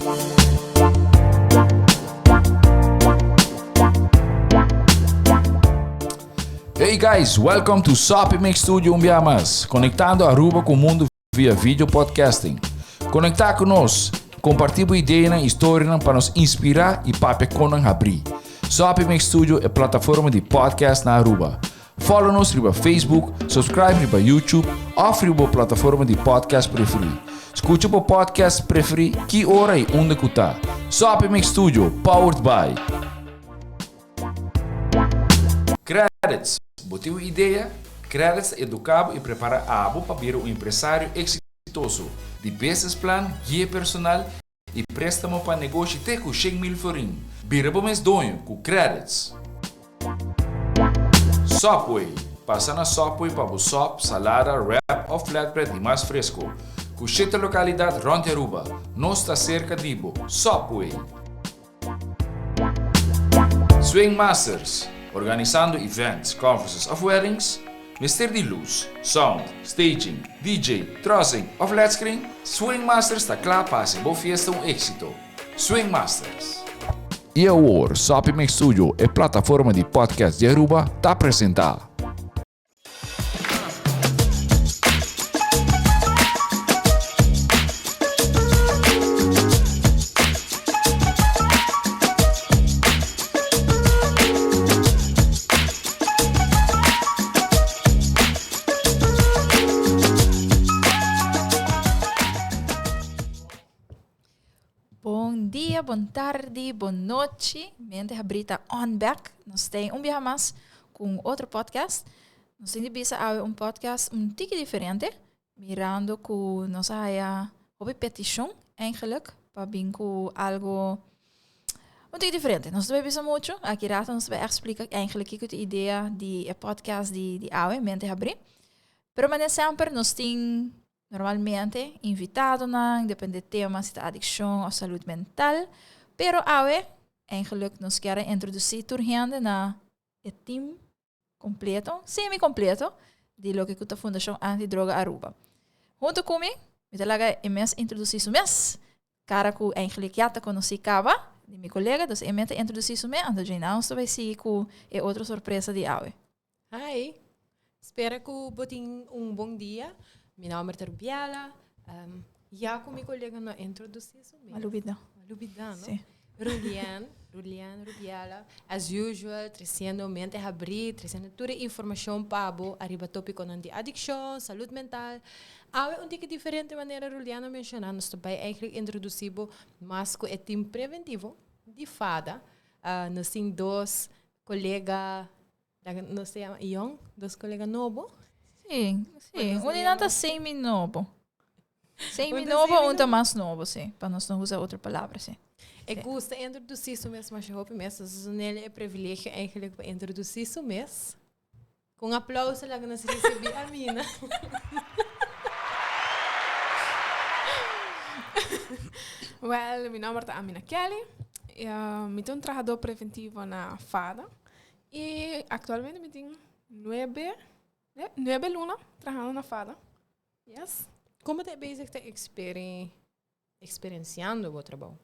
Hey guys, welcome to Soppy Mix Studio un bia mas, conectando Aruba cu mundo via video podcasting. Conecta cu nos, comparti bo ideanan y historianan pa nos inspira y papia con nan habri. Soppy Mix Studio e plataforma di podcast na Aruba. Follow nos riba Facebook, subscribe riba YouTube of riba bo plataforma di podcast preferi. Scucha bo podcast preferi ki ora y unda cu ta. Soppy Mix Studio, powered by. Credits, Bo tin un idea? Credits ta educa bo y prepara abo pa bira un empresario exitoso. Di business plan, guia personal y prestamo pa negoshi te cu 100,000 florin. Bira bo mes doño cu Credits. Subway, Pasa na Subway pa bo sop, salada, wrap of flatbread di mas fresco. Cu shete localidad rond di Aruba. Nos ta cerca di bo. Subway. Swing Masters, organisando events, conferences of weddings, Mester di luz, sound, staging, DJ, trussing of led screen? Swing Masters ta kla pa hasi bo fiesta un éxito. Swing Masters. I awor, Soppy Mix Studio, e plataforma di podcast di Aruba, ta presenta. Bon dia, bon tardi, bon nochi. Mente Habrí ta on back. Nos ta un biaha mas ku un otro podcast. Nos tin di bisa awe un podcast un tiki diferente, mirando ku nos a haya hopi petishon eigenlijk pa bin ku algo un tiki diferente. Nos ta bai bisa mucho, aki rato nos ta bai explica eigenlijk kiko ta idea di e podcast di di awe, Mente Habrí. Pero manera semper nos tin Normalmente invitadonan, depende tema si ta adiccion of salud mental, pero awe eigenlijk nos kier a introduci tur hende na e team completo, semi completo, di loke cu ta Fundacion Anti Droga Aruba. Hunto cu mi, mi ta laga e mes introduci su mes, cara cu eigenlijk ya ta conoci caba di mi colega, dus e mes ta introduci su mes, anto djei nos ta bay sigui cu e otro sorpresa di awe. Hi, spera ku bo tin un bon dia. Mi nomber ta Rubiela. Um, ya ku mi kolega no introdusí su mes. A lubida. A lubida, no? Sí. Rulian, Rulian, Rubiela. As usual, treciendo mente habrí, treciendo tur e informacion pa bo ariba tópiconan di adiccion, salud mental. Awe un tiki diferente manera Rulian a menciona, nos ta bai eigenlijk introdusí bo mas ku e team preventivo di FADA. Uh, nos tin dos kolega Nos ta yama Ion, dos kolega nobo. Sí, sí. Un di nan ta semi nobo. Semi nobo, un ta mas nobo, sí. Pa nos no usa otro palabra, sí. E gusta introducí su mes masha hopi mes. Nos a dun'el e privilegio eigenlijk pa introducí su mes. Cu un aplauso laga nos ricibi Amina. Wel, mi nomber ta Amina Kelly. Mi ta un trahador preventivo na FADA. Y actualmente mi tin nuebe, nuebe luna trahando na FADA. Yes. Como ta bezig ta experi experienciando bo trabou?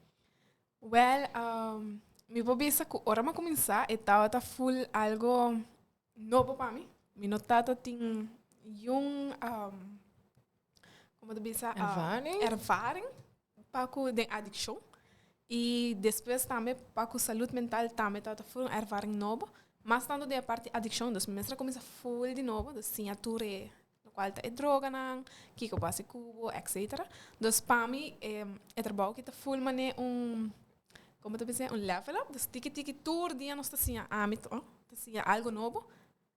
Wel, um, mi por bisa cu ora mi a cuminsa e tabata full algo nobo pa mi. Mi no tata tin yun, um, como ta bisa? Ervaring? Ervaring pa cu den adiccion. Y despues tambe pa cu salud mental tambe tabata full un ervaring nobo. Mas tanto den e parti adiccion, dus mi mester a cuminsa full di nobo, dus siña tur e locual ta e droganan, kico bo haci cu bo, etcetera. Dus pa mi e e trabou aki ta full mane un, como ta bisa, un level up. Dus tiki tiki tur dia nos ta siña, ami ta siña algo nobo.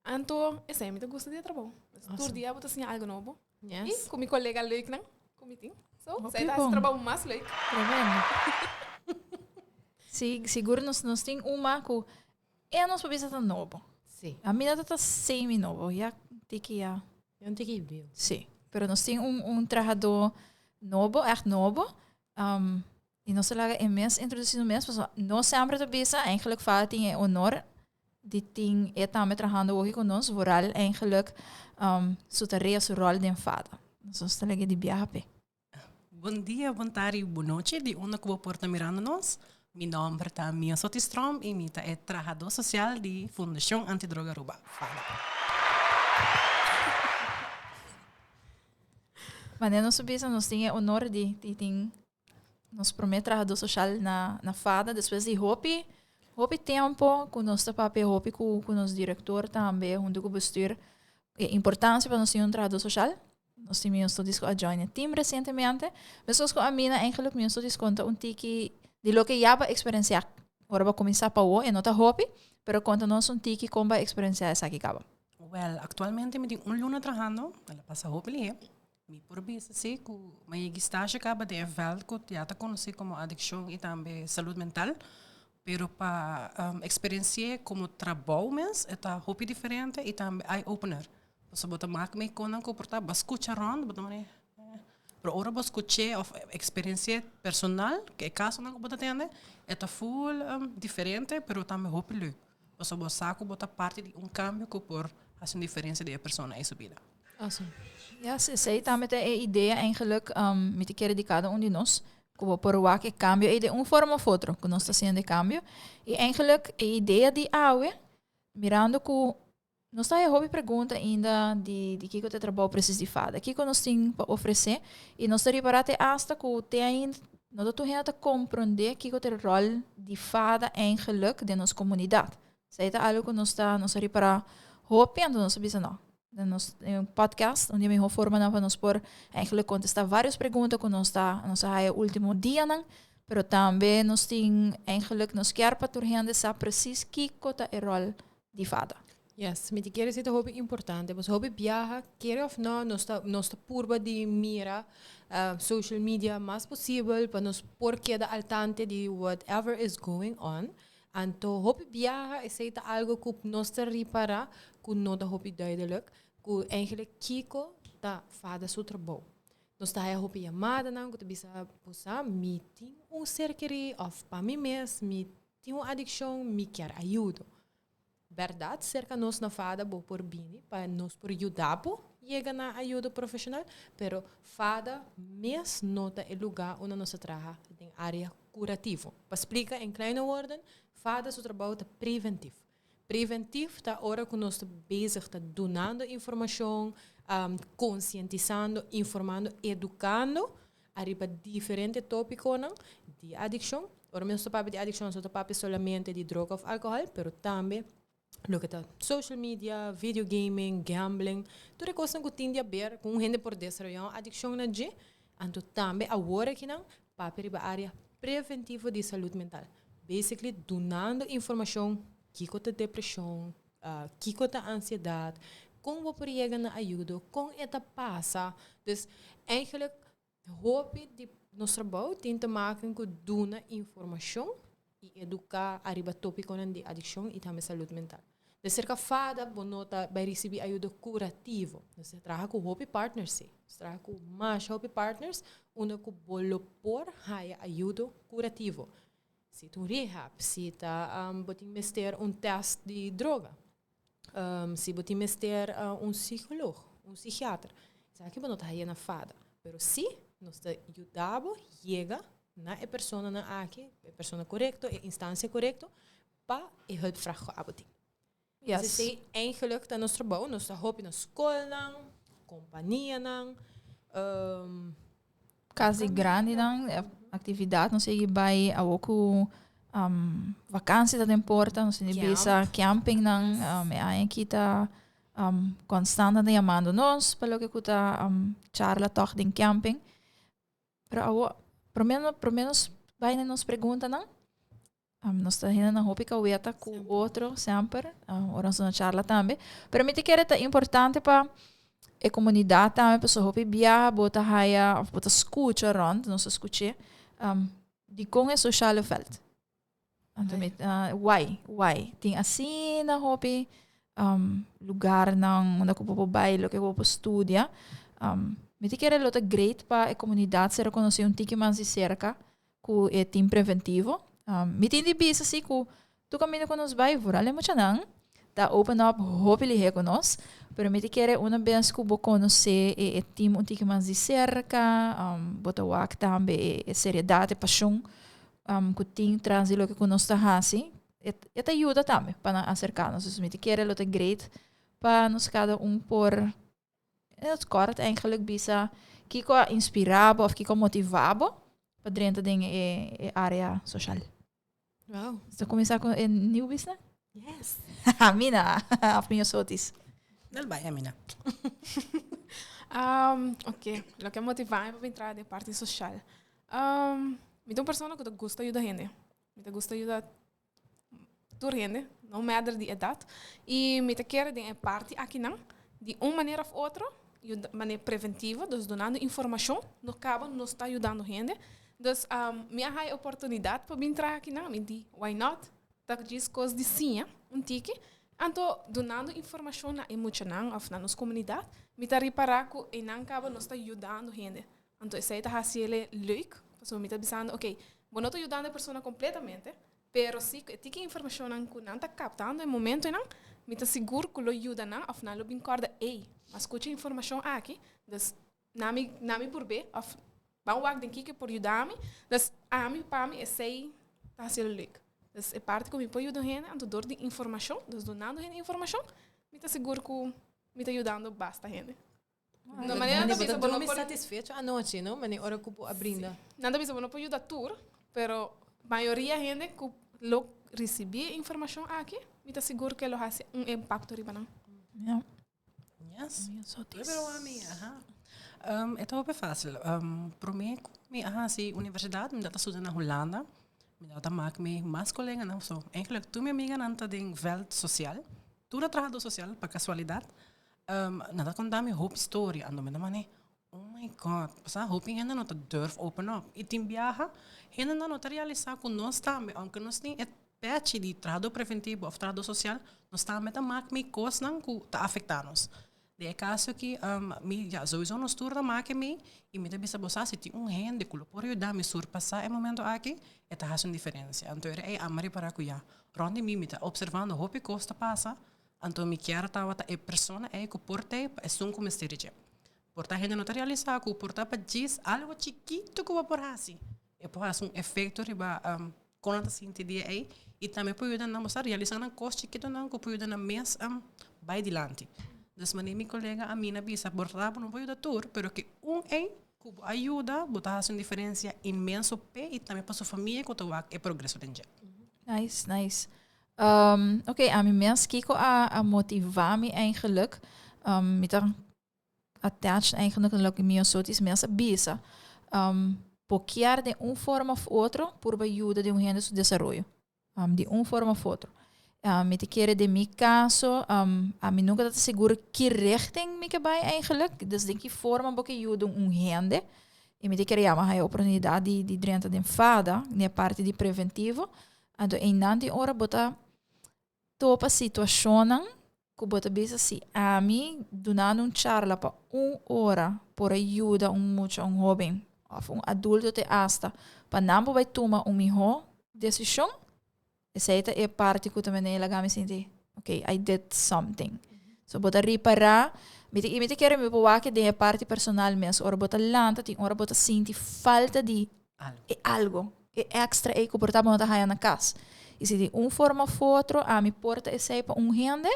Anto esei mi ta gusta di e trabou. Tur dia bo ta siña algo nobo. Yes. I ku mi kolega leuknan ku mi tin. So, Hopi esei ta hasi bon. trabou mas leuk. Tremendo. Sí, sigur nos nos tin uma ku e nos por bisa ta nobo. Sí. A mi no ta semi nobo, ya tiki ya. Ya un tiki bieu. Sí, pero nos tin un un trahadó nobo, ègt nobo. Um, i nos ta laga e mes introdusí su mes, pasobra nos semper ta bisa, eigenlijk Fada tin e honor di tin e tambe trahando hoki ku nos, vooral eigenlijk um, su tarea, su rol den Fada. Nos ta lag'é di biaha p'e. Bon dia, bon tardi, bon nochi, di unda ku bo por ta mirando nos. Mi nòmber ta Mia Sotistrom i mi ta e trahadó sosial di Fundashon Antidroga Aruba, FADA. Manera nos a bisa, nos tin e honor di di tin nos promé trahadó sosial na na FADA despues di hopi hopi tempo ku nos ta papia hopi ku ku nos direktor tambe huntu ku bestuur e importansia pa nos tin un trahadó sosial. Nos tin mi studies ku a join e team resientemente. Meskos ku Amina eigenlijk mi studies konta un tiki di loke ya bo a eksperensiá ora bo a kuminsá pa awo. E no ta hopi, pero konta nos un tiki kon bo a eksperensiá esaki kaba. Wèl, aktualmente mi tin un luna trahando, el a pasa hopi lihé. Mi por bisa si ku mi a yega stasje kaba den e vèlt ku ya ta konosí komo adikshon i tambe salud mental. Pero pa eksperensi'é komo trabou mes e ta hopi diferente i tambe eye opener. Pasobra bo ta mak mi konnan ku por ta bo a skucha rònt bo ta mane pero ora bo skuch'é òf eksperensi'é personal ku e kasonan ku bo ta tende e ta ful diferente pero tambe hopi leuk pasobra bo sa ku bo ta parti di un kambio ku por hasi un diferensia den e persona ei su bida. Awesome. Yes, esei tambe ta e idea eigenlijk mi ta kere di kada un di nos ku bo por wak e kambio ei den un forma of otro ku nos ta hasiendo e kambio i eigenlijk e idea di awe mirando ku Nos ta haña hopi pregunta ainda di di kiko ta e trabou presis di fada. Kiko nos tin pa ofresé? I nos ta ripará te asta ku te ainda no ta tur hende ta komprondé kiko ta e ròl di fada eigenlik den nos komunidat. Esei ta algu ku nos ta nos a ripará hopi anto nos a bisa no, den nos podcast un di e mihó formanan pa nos por eigenlik kontestá vários pregunta ku nos ta nos a haña último dianan, pero tambe nos tin eigenlik nos kier pa tur hende sa presis kiko ta e ròl di fada. Yes, mi ta kere si ta hopi importante. Pasobra hopi biaha, kere of no, nos ta, nos ta purba di mira social media mas posibel pa nos por keda al tante di whatever is going on. Anto hopi biaha esei ta algo ku nos ta ripara ku no ta hopi duidelijk, ku eigenlijk kiko ta fada su trabou. Nos ta haya hopi yamadanan ku ta bisa, bo sa, mi tin un ser keri of pa mi mes mi Tin un adikshon, mi kier ayudo. Bèrdat, serka nos na fada bo por bini pa nos por yuda bo yega na ayudo profeshonal, pero fada mes no ta e lugá unda nos ta traha den área kurativo. Pa splika en kleine woorden, fada su trabou ta preventif. Preventif ta ora ku nos ta bezig ta dunando informashon, konsientisando, informando, edukando ariba diferente tópikonan di adikshon. Ora mi nos ta papia di adikshon nos no ta papia solamente di droga òf alkohòl, pero tambe loke ta social media, video gaming, gambling, tur e kosnan ku tin di aber ku un hende por desaroyá un adikshon na dje. Anto tambe awor akinan papia riba área preventivo di salud mental. Basically dunando informashon kiko ta depreshon, kiko ta ansiedat, kon bo por yega na ayudo, kon e ta pasa. Dus eigenlijk hopi di nos trabou tin te maken ku duna informashon i eduká ariba topikonan di adikshon i tambe salud mental. De serka fada bo no ta bai risibí ayudo kurativo. Nos ta traha ku hopi partners sí. Nos traha ku masha hopi partners unda ku bo lo por haya ayudo kurativo. Si ta un rehab, si ta bo tin mester un tèst di droga, si bo tin mester un psikolog, un psikiater, esaki bo no ta haya na fada. Pero sí nos ta yuda bo yega na e personanan aki, e persona korekto, e instansia korekto, pa e hulpvraag ku abo tin. Yes. Esei eigenlijk ta nos trabou. Nos ta hopi na skolnan, kompanianan, Kas di grandinan, aktividat nos sigui bai awo ku vakansi ta den porta, nos tin di bisa campingnan, e aña aki ta konstant nan ta yamando nos pa loke ku ta charla tòg den camping. Pero awo promé promé nos bai na nos preguntanan. Nos ta hende nan hopi kaweta ku otro semper, ora nos na charla tambe. Pero mi ta kere ta importante pa e komunidat tambe, pasobra hopi biaha bo ta haya òf bo ta skucha rònt, nos ta skuch'é, dikon e sociale veld? Anto mi ta, why? Why? Tin asina hopi lugarnan unda ku bo por bai, loke ku bo por studia. Mi ta kere lo ta great pa e komunidat ser rekonosí un tiki mas di serka ku e team preventivo. Mi tin di bisa si ku tur kaminda ku nos bai, vooral e muchanan, ta open up hopi lihe ku nos. Pero mi ta kere una bes ku bo konosé e e team un tiki mas di serka, bo ta wak tambe e e seriedat, e pashon ku tin tras di loke ku nos ta hasi, e e ta yuda tambe pa nan aserká nos. Dus mi ta kere lo ta great pa nos kada un por in het kort eigenlijk bisa kiko a inspirá bo òf kiko a motivá bo pa drenta den e e área soshal. Wow. Nos ta kuminsá ku e newbies nan? Yes. Amina, of Miosotis? Dal bai, Amina. Um, ok, loke a motivá mi pa entra den parti soshal. Um, mi ta un persona ku ta gusta yuda hende. Mi ta gusta yuda tur hende, no matter di edat. I mi ta kere den e parti akinan, di un manera of otro, yuda manera preventivo, dus dunando informashon, no kaba nos ta yudando hende. Dus mi a haya oportunidat pa bin traha akinan, mi di why not? Ta djis kos di siña un tiki. Anto dunando informashon na e muchanan of na nos komunidat, mi ta ripará ku einan kaba nos ta yudando hende. Anto esei ta hasi el e leuk, pasobra mi ta bisando, ok, bo no ta yudando e persona kompletamente, pero si ku e tiki informashonnan ku nan ta kaptando e momentonan, mi ta sigur ku lo yuda nan òf nan lo bin kòrda, ey, m'a skucha e informashon aki, dus na mi na mi purb'é òf ban wak den kiko e por yuda mi. Dus ami pa mi esei ta hasi el leuk. Dus e parti ku mi por yuda un hende, anto dor di informashon, dus dunando hende informashon, mi ta sigur ku mi ta yudando basta hende. No, manera nan ta bisa bo no por satisfecho anochi, no? Manera ora ku bo a brinda. Nan ta bisa bo no por yuda tur, pero mayoria hende ku lo risibí e informashon aki, mi ta sigur ku e lo hasi un impakto riba nan. Ja. Yes. Pero ami, aha. Um, e ta hopi fácil. Um, promé ku mi a hasi universidat, mi ta studia na Hulanda. Mi ta mak mi mas koleganan. So, eigenlijk tur mi amiganan ta den veld sosial. Tur a trahadó sosial, pa kasualidat. Nan ta konta mi hopi storia, anto mi ta mane, oh my God, pasá hopi hende no ta durf open up. I tin biaha hendenan no ta realisá ku nos tambe, ounke nos tin e pechi di trahadó preventivo òf trahadó sosial, nos tambe ta mak mi kosnan ku ta afektá nos. Den e kaso aki mi ya souiso nos tur ta make mi i mi ta bisa bo sa si tin un hende ku lo por yuda mi surpasá e momento aki, e ta hasi un diferensia. Anto era ei amo ripará ku ya rònt di mi mi ta opservando hopi kos ta pasa. Anto mi kier tabata e persona ei ku por t'ei pa esun ku mester di dje. Por ta hende no ta realisá ku por ta pa djis algu chikitu ku bo por hasi, e por hasi un efekto riba kon nan ta sinti dia ei i tambe por yuda nan bo sa realisá nan kos chikitunan ku por yuda nan mes bai dilanti. Dus manera mi kolega Amina bisa por ta bo no por yuda tur pero ke un ei ku bo a yuda bo ta hasi un diferensia inmenso p'e i tambe pa su famia ku ta wak e progreso den dje. Nice, nice. Um, oké, okay, ami mes kiko a, a motiva mi eigenlijk. Um, mi ta attached eigenlijk na loke mi osotis mes a bisa. Um, pokiar de un forma of otro purba yuda de un hende su desaroyo. Um, di un forma of otro. Um, mi te kere de mi caso, um, a mi nunca ta seguro ki richting mi ke bai eigenlijk. Dus den ki forma bo ke yuda un hende. I mi te kere yama haya oportunidad di, di drenta den fada, ne parte di preventivo. Anto einan tin ora bo ta topa situashonnan ku bo ta bisa si ami dunando un charla pa un ora por a yuda un mucha, un hóben òf un adulto te asta pa nan por bai tuma un mihó desishon, esei ta e parti ku ta mene laga mi sinti ok, I did something. So bo ta ripará, mi ta i mi ta kere mi por wak den e parti personal mes, ora bo ta lanta tin ora bo ta sinti falta di e algo, e extra ei ku por ta bo no ta haya na kas. I si di un forma of otro ami por ta esei pa un hende,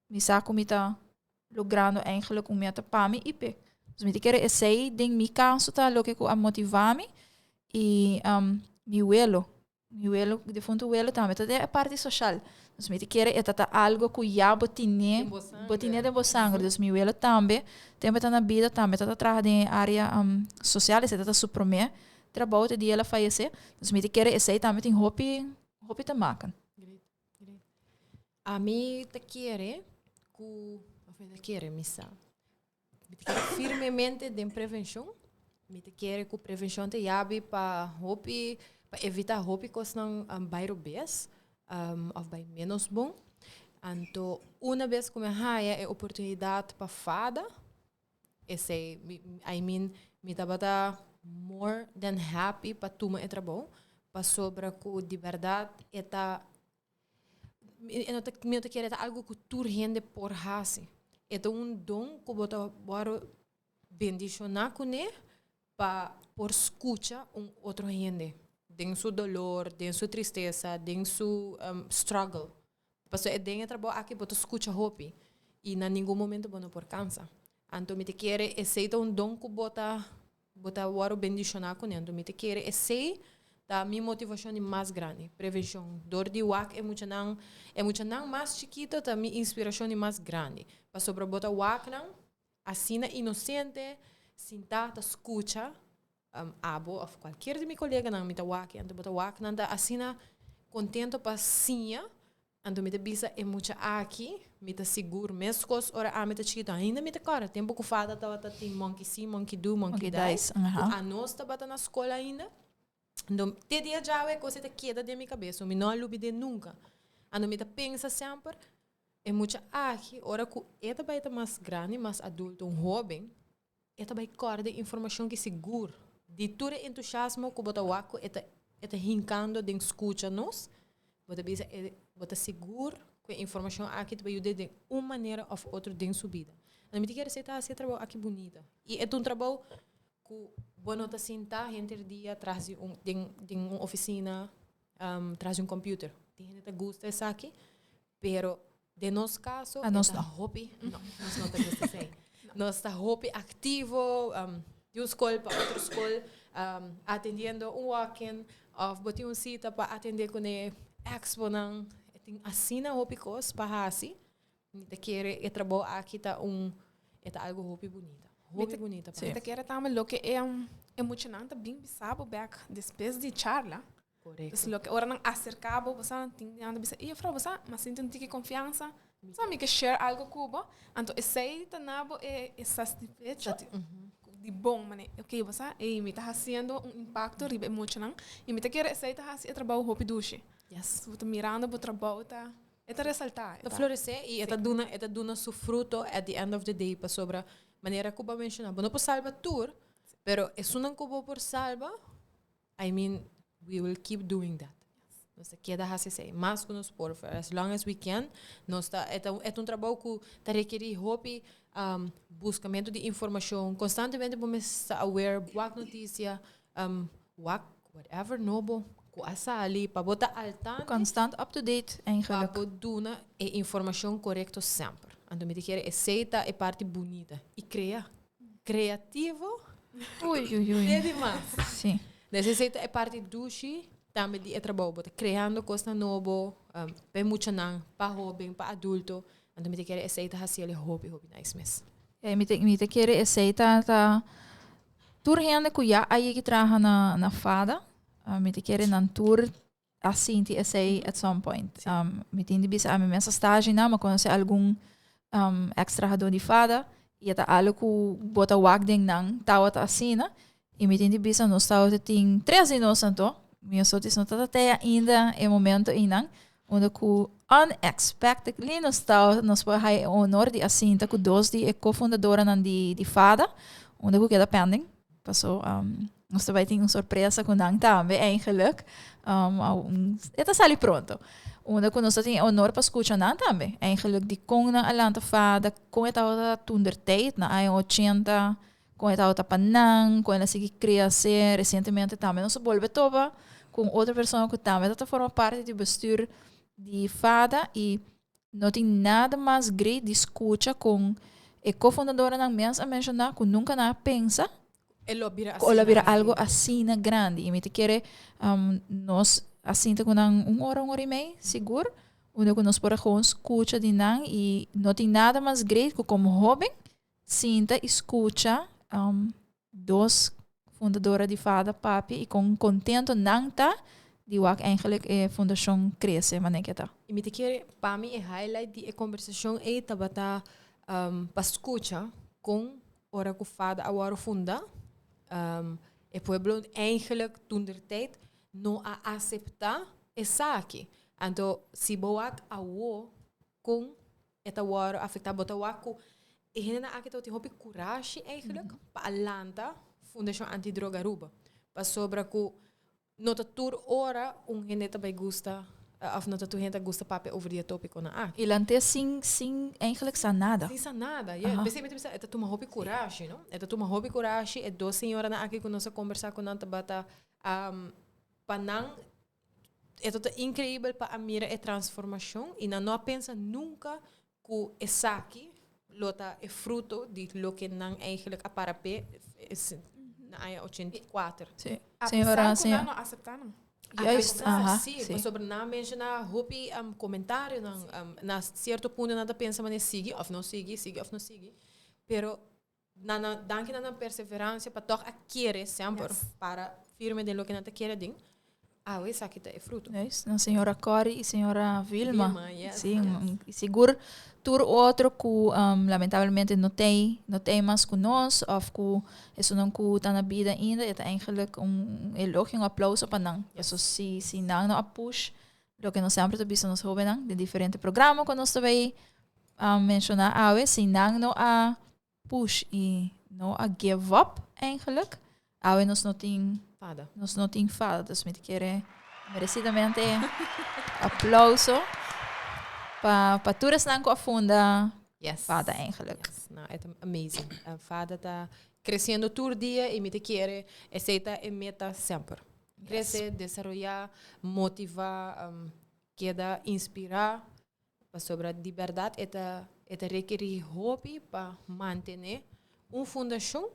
mi sa ku mi ta logrando eigenlijk un meta pa mi i p'e. Dus mi ta kere esei den mi kaso ta loke ku a motivá mi i mi welo. Mi welo, defunto welo tambe ta den e parti social. Dus mi ta kere e ta ta algo ku ya bo tine, bo tine den bo sangre. Dus mi welo tambe, tempo e ta na bida tambe ta ta traha den e area social. Esei ta ta su prome trabou te dia el a fayece. Dus mi ta kere esei tambe tin hopi, hopi te maken. Great, great. Ami ta kere ku, of mi ta kere, mi sa. Mi ta kere firmemente den prevenshon. Mi ta kere ku prevenshon ta yabi pa hopi, pa evitá hopi kosnan bai robes òf bai ménos bon. Anto una bes ku mi a haña e oportunidat pa fada, esei, I mean, mi tabata more than happy pa tuma e trabou, pasobra ku di bèrdat e ta. Mi no ta, mi no ta kere ta algo ku tur hende por hasi. E ta un don ku bo ta wòrdu bendishoná kuné pa por skucha un otro hende den su dolor, den su tristesa, den su struggle. Pasobra e den e trabou aki bo ta skucha hopi i na ningun momento bo no por kansa. Anto mi ta kere esei ta un don ku bo ta bo ta wòrdu bendishoná kuné. Anto mi ta kere esei ta mi motivashon di mas grandi, prevenshon. Dor di wak e muchanan, e muchanan mas chikito ta mi inspirashon di mas grandi. Pasobra bo ta wak nan asina inosente, sintá ta skucha abo òf kualkier di mi koleganan mi ta wak, anto bo ta wak nan ta asina kontento pa siña. Anto mi ta bisa e mucha aki, mi ta sigur meskos ora ami ta chikito, ainda mi ta kòrda tempu ku fada tabata tin monkey see, monkey do, monkey die, ku anos tabata na skol ainda. Anto te dia djawe e kos ei ta keda den mi kabes, mi no a lubid'é nunka. Anto mi ta pensa semper, e mucha aki ora ku e ta bai ta mas grandi, mas adulto, un hóben, E ta bai kòrda e informashon ki sigur di tur e entusiasmo ku bo ta wak ku e ta e ta hinkando den skucha nos, bo ta bisa e bo ta sigur ku e informashon aki ta bai yuda den un manera òf otro den su bida. Anto mi ta kere esei ta hasi e trabou aki bunita. I e ta un trabou ku bo no ta sinta henter dia tras di un den den un ofisina tras di un computer. Tin hende ta gusta esaki, Pero den nos caso, A nos e ta no. hopi, no, nos no ta gusta esei. Nos ta hopi activo, di un school pa otro school, atendiendo un walk-in, of bo tin un cita pa atende cu ne exponan. E tin asina hopi cos pa haci. Mi ta kere e trabou aki ta un, e ta algo hopi bunita. Hopi bunita pa Mi ta kere tambe loke e, e muchanan ta bin bisa bo bek despues di charla. Correcto. Dus loke ora nan acerca bo, bo sa tin nan ta bisa, "Ey juffrouw, bo sa, m'a sinti un tiki confiansa. Bo sa mi ke share algo cu bo." Anto esey ta na bo e e satisfecho di bon mane. Ok, bo sa, ey mi ta haciendo un impacto riba e muchanan y mi ta kere esey ta haci e trabou hopi dushi. Yes. Bo ta mirando bo trabou ta, e ta resalta. Ta florece y e ta duna, e ta duna su fruto at the end of the day pasobra manera cu bo a menciona, bo no por salba tur, pero esunnan cu bo por salba, I mean, we will keep doing that. Nos ta keda hasi esei, mas ku nos por, for as long as we can. Nos ta, e ta, e ta un trabou ku ta rekerí hopi um, buskamentu di informashon. Konstantemente bo mester ta aware, wak notisia, um, wak whatever nobo ku a sali, pa bo ta al tanto. Constant up to date, Pa eigenlijk. bo duna e informashon korekto semper. Anto mi ta kere esei ta e parti bunita. I krea. Creativo. Ui, ui, ui. Te di mas. Sí. Dus esei ta e parti dushi tambe di e trabou. Bo ta creando cosnan nobo, um, pa e muchanan, pa hoben, pa adulto. Anto mi ta kere esei ta haci el hopi, hopi nice mes. Ja, mi ta, mi ta kere esei ta, ta tur hende ku ya a yegi traha na, na fada, uh, mi ta kere nan tur a sinti esei at some point. Um, mi tin di bisa ami mes a stage na, ma conoce algun um, ex trahador di fada y eta algo ku bo ta wak den nan tawata asina. Y mi tin di bisa nos tawata tin tres di nos anto, mi osotis no tata te ainda e momento einan, unda ku unexpectedly nos tawata nos por haya e honor di a sinta ku dos di e cofundadoranan di di fada, unda ku keda pending. Paso um, nos ta bai tin un sorpresa ku nan tambe eigenlijk. Um, e ta sali pronto. Unda ku nos ta tin e honor pa skucha nan tambe. Eigenlijk di kon nan a lanta fada, kon e tabata toentertijd na aña 80, kon e tabata pa nan, kon el a sigui krese. Resientemente tambe nos a bolbe topa ku un otro persona ku tambe ta forma parti di bestuur di fada i No tin nada mas great di skucha kon e kofundadoranan mes a menshoná ku nunka nan a pensa E lo bira ku lo bira asina algo grandi. asina grandi. I mi ta kere nos a sinta ku nan un ora, un ora i mei sigur, unda ku nos por a gewoon skucha di nan i no tin nada mas great ku komo hóben sinta i skucha dos fundadora di fada papia i kon kontento nan ta di wak eigenlijk e fundashon krese manera ke ta. I mi ta kere pa mi e highlight di e kombersashon ei tabata pa skucha kon ora ku fada a wòrdu funda e pueblo eigenlijk toentertijd no a aseptá esaki. Anto si bo wak awo kon e ta wòrdu afektá. Bo ta wak ku e hendenan aki tabatin hopi kurashi eigenlijk pa a lanta Fundashon Antidroga Aruba. Pasobra ku no ta tur ora un hende ta bai gusta Of no ta tur hende ta gusta papia over di e topiconan aki. Y lante sin, sin eigenlijk sa nada. Sin sa nada, yeah. P'esei mi ta bisa, e ta tuma hopi kurashi, no? E ta tuma hopi kurashi. E dos señoranan aki ku nos a kombersá ku nan tabata, pa nan e ta inkreibel pa a mira e transformashon i nan no a pensa nunka ku esaki lo ta e fruto di loke nan eigenlijk a para p'e na aña 84. Sí. A Señora, pesar ku señora. nan no aseptá nan. Juist, aha, Sí, sí. pasobra nan a menshoná hopi komentarionan. Na sierto punto nan ta pensa manera sigui òf no sigui, sigui òf no sigui. Pero nan a danki na nan perseverancia pa tog a kere semper para firme den loke nan ta kere den, awe esaki ta e fruto. Juist, na señora Corrie y señora Vilma. Vilma, yes, Sí, yes. y sigur tur otro cu lamentablemente no tei, no tei mas cu nos of cu esunnan cu ta na bida ainda, e ta eigenlijk un elogio, un aplauso pa nan. Yes. Paso si, si nan no a push loke nos semper ta bisa nos hobennan den diferente programa cu nos ta bay menciona awe, si nan no a push y no a give up eigenlijk, awe nos no tin Fada. Nos no tin fada, dus mi ta kere merecidamente aplauso pa, pa tur esnan ku a funda Yes. fada eigenlijk. Yes. No, het amazing. Fada ta creciendo tur dia y mi ta kere esey ta e meta semper. Crece, desaroya, motiva, keda inspira. Pasobra di bèrdat e ta e ta rekerí hopi pa mantené un fundashon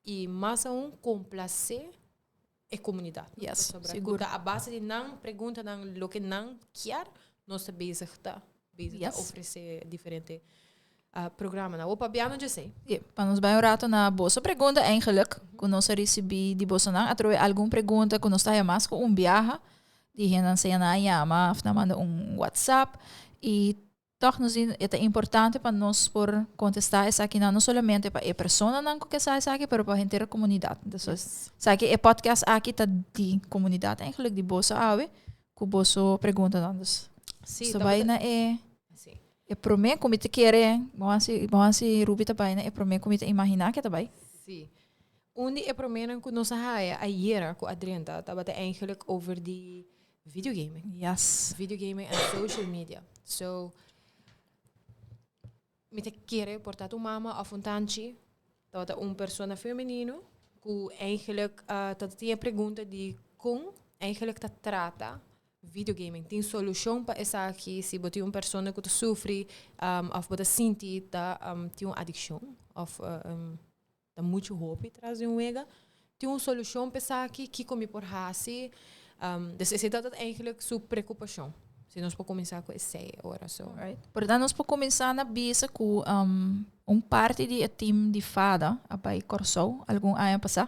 i mas aun komplasé e komunidat. Yes, Pasobra ku sigur. ta a base di nan preguntanan loke nan kier, nos ta bezig ta bezig ta ofresé diferente programanan. Awor pabiando djesei. Sí, pa nos bai un rato na boso pregunta eigenlijk, ku nos a risibí di bosonan. Atrobe algun pregunta ku nos ta haña mas ku un biaha. Di hendenan sea nan a yama of nan manda un WhatsApp y toch nos di e ta importante pa nos por contesta esakinan no solamente pa e personanan cu ke sa esaki pero pa henter e comunidad. Entonces esaki e podcast aki ta di comunidad eigenlijk di boso awe cu boso preguntanan. Dus Sí, so bai na e Sí. e prome cu mi ta kere, bo hasi bo hasi Ruby ta bai na e prome cu mi ta imagina ke ta bai. Sí. Un di e promenan ku nos a haya ayera ku a drenta tabata eigenlijk over di videogaming. Yes. Videogaming en social media. So, mi ta kere por ta tu mama of un tanchi, tabata un persona femenino ku eigenlijk uh, ta tin e pregunta di kon eigenlijk ta trata videogaming. Tin solushon pa esaki si bo tin un persona ku ta sufri um, of bo ta sinti ta um, tin un adikshon of uh, um, Ta muchu hopi tras di un wega. Tin un solushon pa esaki? Kiko mi por hasi? Dus esei ta eigenlijk su preokupashon. Si nos por kuminsá ku esei ora so. Right. Por tanto nos por kuminsá na bisa ku un parti di e team di fada a bai Kòrsou algun aña pasá.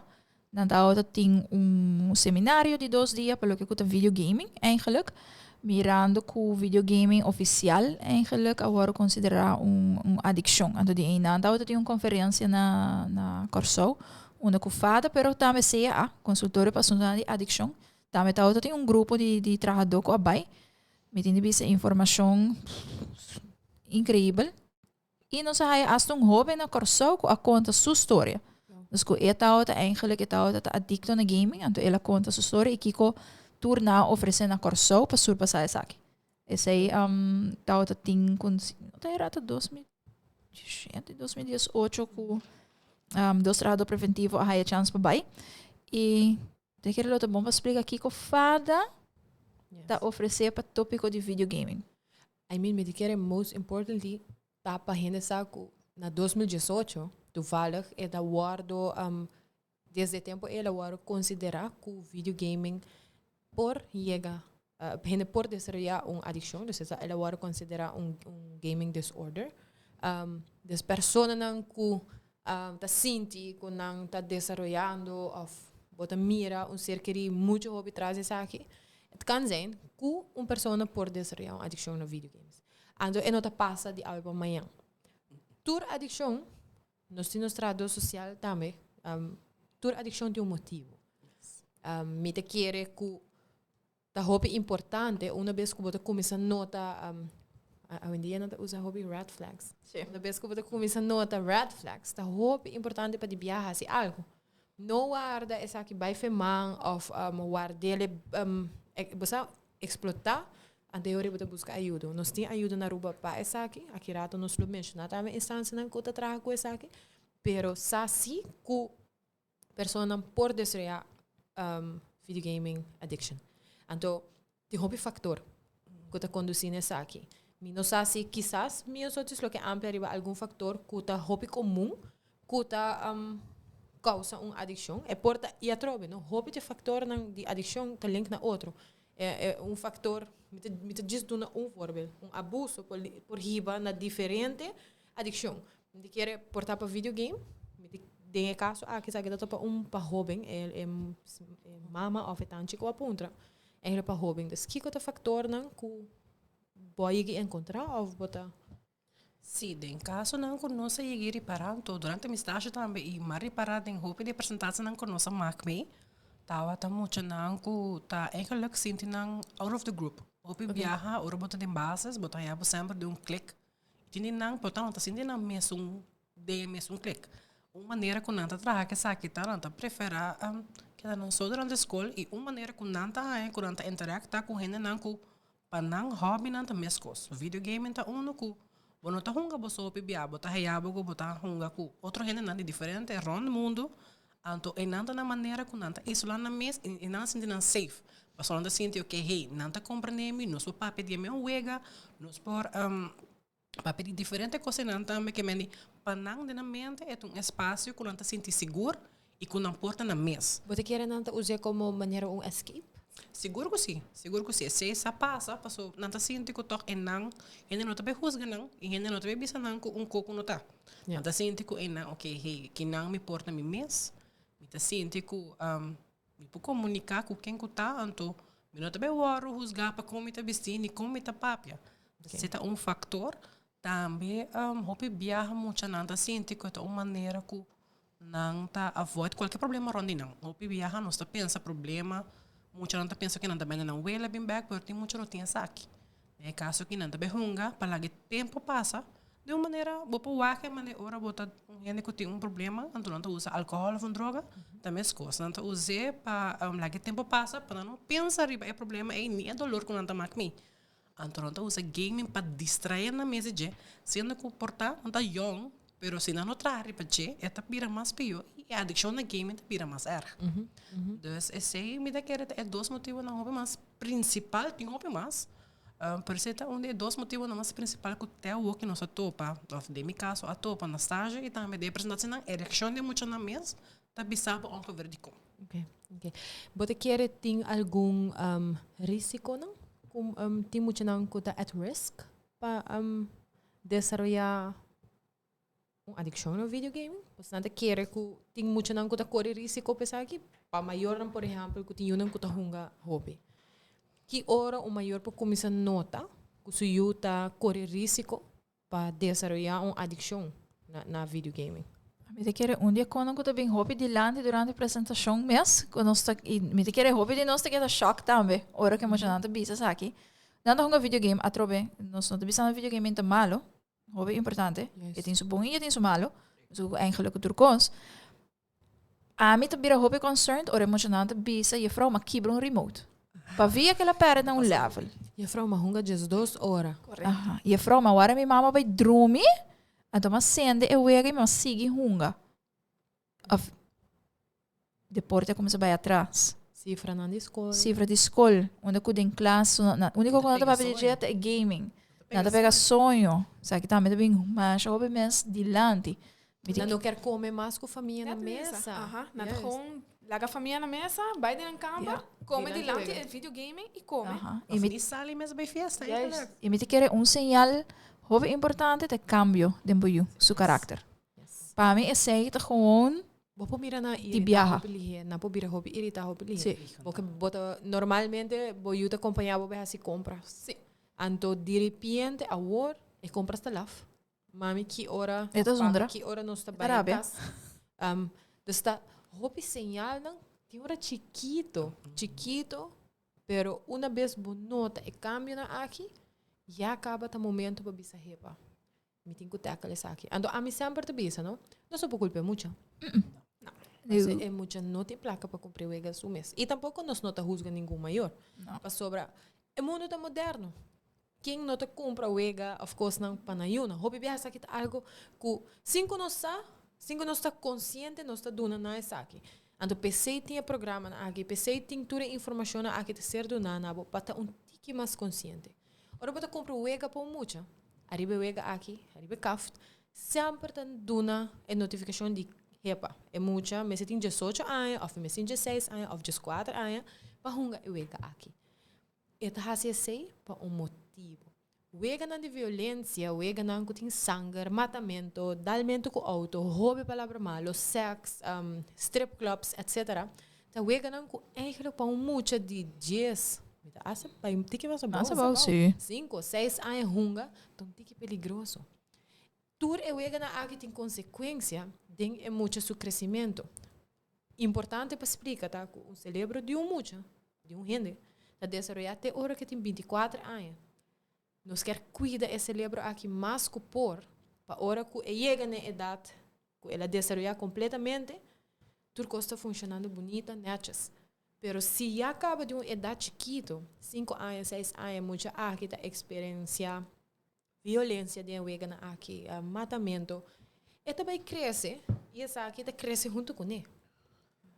Nan tabata tin un seminario di dos dia pa loke ku ta videogaming eigenlijk. Mirando ku videogaming ofisial eigenlijk a wòrdu konsiderá un un adikshon. Anto di einan tabata tin un konferensia na na Kòrsou unda ku fada pero tambe CAA, Konsultorio pa Asuntunan di Adikshon, tambe tabata tin un grupo di di trahadó ku a bai. Mi tin di bisa informashon inkreibel. I nos a haya asta un hóben na Kòrsou ku a konta su storia. Dus ku e tabata eigenlijk e tabata ta adikto na gaming, anto el a konta su storia i kiko tur nan a ofresé na Kòrsou pa surpasá esaki. Esei tabata tin ku no ta era ta 2017, 2018 ku dos trahadó preventivo a haya chans pa bai. I te kere lo ta bon pa splika kiko fada ta ofresé pa tópiko di videogaming. I mean, mi di kere most importantly ta pa hende sa ku na 2018 toevallig e ta wordo um, desde e tempo el a wordo considera ku videogaming por yega uh, hende por desaroya un adiccion, dus el a wordo considera un, un gaming disorder. Um, dus personanan ku um, ta sinti ku nan ta desaroyando of bo ta mira un ser keri mucho hopi tras esaki, Het kan zijn ku un persona por desaroyá un adikshon na videogames. Anto e no ta pasa di awe pa mañan. Tur adikshon, nos tin nos trahadó sosial tambe, tur adikshon tin un motibu. Mi ta kere ku ta hopi importante una bes ku bo ta kuminsá nota, awendia nan ta usa hopi red flags. Una bes ku bo ta kuminsá nota red flags, ta hopi importante pa di biaha hasi algu. No warda esaki bai feman of wardele bo sa explota. Anto e ora bo ta buska ayudo. Nos tin ayudo na Aruba pa esaki. Aki rato nos lo menshoná tambe instansianan ku ta traha ku esaki. Pero sa si ku personanan por desaroyá video gaming addiction. Anto tin hopi faktor ku ta kondusí na esaki. Mi no sa si kisas mi osotis lo ke amplia riba algun faktor ku ta hopi komun ku ta kousa un adikshon. E por ta, i atrobe no, hopi di e faktornan di adikshon ta link na otro. E e un faktor, mi ta mi ta djis duna un voorbeeld, un abuso por por hiba na diferente adikshon. Mi ta kere por ta pa video game, mi ta den e kaso aki esaki ta pa un pa hoben, e e e mama òf e tanchi ku a puntra, eigenlijk pa hoben. Dus kiko ta faktornan ku bo a yega enkontrá òf bo ta. Sí, den kasonan ku nos a yega i ripará, anto durante mi stasio tambe i m'a ripará den hopi di e presentasinan ku nos a mak mee, tabata muchanan ku ta eigenlijk sinti nan out of the group. Hopi biaha ora bo ta den basis bo ta haña bo semper den un klik. I tin di nan por ta no ta sinti nan mesun den e mesun klik. Un manera ku nan ta traha ku esaki ta nan ta preferá keda nan so durante skol i un manera ku nan ta haña ku nan ta interaktá ku hendenan ku Pa nan hobbynan ta meskos. Video gaming ta unu ku bo no ta hunga bo so hopi bia, bo ta haya bo ku bo ta hunga ku otro hendenan di diferente rònt mundu, anto einan ta nan manera ku nan ta isolá nan mes i nan sinti nan safe. Pasobra nan ta sinti oke hey, nan ta komprendé mi, nos por papia di e mes wega, nos por papia di diferente kosnan tambe ke men di pa nan den nan mente e ta un espasio ku nan ta sinti sigur i ku nan por ta nan mes. Bo ta kere nan ta us'é komo manera un escape? Sigur ku si, sigur ku si. Esei sa pasa paso nan ta sinti ku tòg e nan hende no ta bai husga nan i hende no ta bai bisa nan ku un koko no ta. Nan ta sinti ku e nan oke hey kinan mi por ta mi mes, mi ta sinti ku Mi por komuniká ku ken ku ta, anto mi no ta bai wòrdu husgá pa kon mi ta bistí ni kon mi ta papia. Esei ta un faktor. Tambe hopi biaha muchanan ta sinti ku e ta un manera ku nan ta avoid kualke problema rònt di nan. Hopi biaha nos ta pensa problema, muchanan ta pensa ku nan ta bende nan wela bin bèk, pero tin mucha no tin esaki. Den e kaso aki nan ta bai hunga pa laga e tempu pasa di un manera bo por wak e manera ora bo ta un hende ku tin un problema anto nan ta usa alkohòl òf un droga ta meskos nan ta us'é pa laga e tempu pasa pa nan no pensa riba e problema ei ni e dolor ku nan ta mak mi anto nan ta usa gaming pa distraé nan mes di dje siendo ku por ta nan ta yòn pero si nan no traha riba dje e ta bira mas pió i e adikshon na gaming ta bira mas erg dus esei mi ta kere ta e dos motibonan hopi mas Principal tin hopi mas, pero esei ta un di e dos motibonan mas principal cu te awor cu nos a topa, of den mi caso a topa na stage y tambe den e presentacionnan, e reaccion di e muchanan mes ta bisa bo ongeveer dicon. Ok, ok. Bo ta kere tin algun risiconan cu tin muchanan cu ta at risk pa desaroya Un adikshon na videogaming? Pues nan ta kere ku tin muchanan ku ta kore risiko pa esaki. Pa mayornan, por ehèmpel, ku tin yunan ku ta hunga hopi. Ki ora un mayor por kuminsá nota ku su yu ta kore risiko pa desaroyá un adikshon na na videogaming? Mi ta kere un di e konan ku ta bin hopi dilanti durante presentashon mes, ku nos ta, i mi ta kere hopi di nos ta keda shòk tambe ora ku e muchanan ta bisa esaki. Nan ta hunga videogame atrobe, nos no ta bisa nan videogaming ta malo, Hopi importante. E tin su bon i e tin su malo. Su eigenlijk tur kos. Ami ta bira hopi concerned ora e muchanan ta bisa juffrouw ma kibra un remote. Pa via ke la perde na un level. Juffrouw ma hunga 12 ora. Aha. Juffrouw ma wara mi mama bai drumi, anto m'a sende e wega i m'a sigui hunga. Of deporte a kuminsá bai atras. Sifranan di skol. Sifra di skol. Unda ku den klas, úniko ku nan ta papia di dje ta e gaming. Nan ta pega soño. Esaki tambe ta bin masha hopi mes dilanti. Nan no kier kome mas ku famia na mesa. Aha, nan ta gewoon laga famia na mesa, bai den nan kamber, kome dilanti e video gaming i kome. Aha. Of ni sali mes bai fiesta eigenlijk. I mi ta kere un señal hopi importante ta e kambio den bo yu su karakter. Pa mi esei ta gewoon Bo por mira nan di irita biaha. hopi lihé, nan por bira hopi irita hopi lihé. Sí. Bo ke bo ta normalmente bo yu ta kompañá bo bai hasi kompra. Sí. Anto diripiente awor e kompras ta laf. Mami ki ora E ta of papi zundra. ki ora nos ta E ta bai rabia. kas. Dus ta hopi señalnan tin ora chikito, chikito, pero una bes bo nota e kambionan aki, ya kaba ta momento pa bisa hepa. Mi tin ku tackle esaki. Anto ami semper ta bisa, no? Nos no por kulpa e mucha. Pasobra e mucha no tin plaka pa kumpra e wega su mes. I tampoko nos no ta husga ningun mayor. No. Pasobra E mundo ta moderno. Ken no ta cumpra wega of cosnan pa nan yunan? Hopi biaha esaki ta algo cu sin cu nos sa, sin cu nos ta consciente nos ta duna nan esaki. Anto p'esey tin e programanan aki, p'esey tin tur e informacionnan aki ta ser duna na bo pa ta un tiki mas consciente. Ora bo ta cumpra un wega pa un mucha, ariba e wega aki, ariba e kaft, semper ta duna e notificacion di hepa, e mucha mester tin diesocho aña of mester tin dieseis aña of dieskuater aña pa hunga e wega aki. E ta hasi esei pa un motibu. Weganan di violensia, weganan ku tin sanger, matamento, dalmentu ku outo, hopi palabra malo, sèks, strip clubs, etsetera, ta weganan ku eigentlik pa un mucha di dies, mi ta hasta bai un tiki mas abou, Mas abou, si. sinku, seis aña hunga, ta un tiki peligroso. Tur e weganan aki tin konsekuensia den e mucha su kresimentu. Importante pa splika ta ku un selebro di un mucha, di un hende, ta desaroyá te ora ku e tin binti kuater aña. Nos kier kuida e selebro aki mas ku por, pa ora ku e yega na e edat ku el a desaroyá kompletamente, tur kos ta funshonando bunita, nètjes. Pero si ya kaba di un edat chikitu, sinku aña, seis aña, e mucha aki ta eksperensiá violencia den e weganan aki, matamento, e ta bay crece y esaki ta crece hunto cune.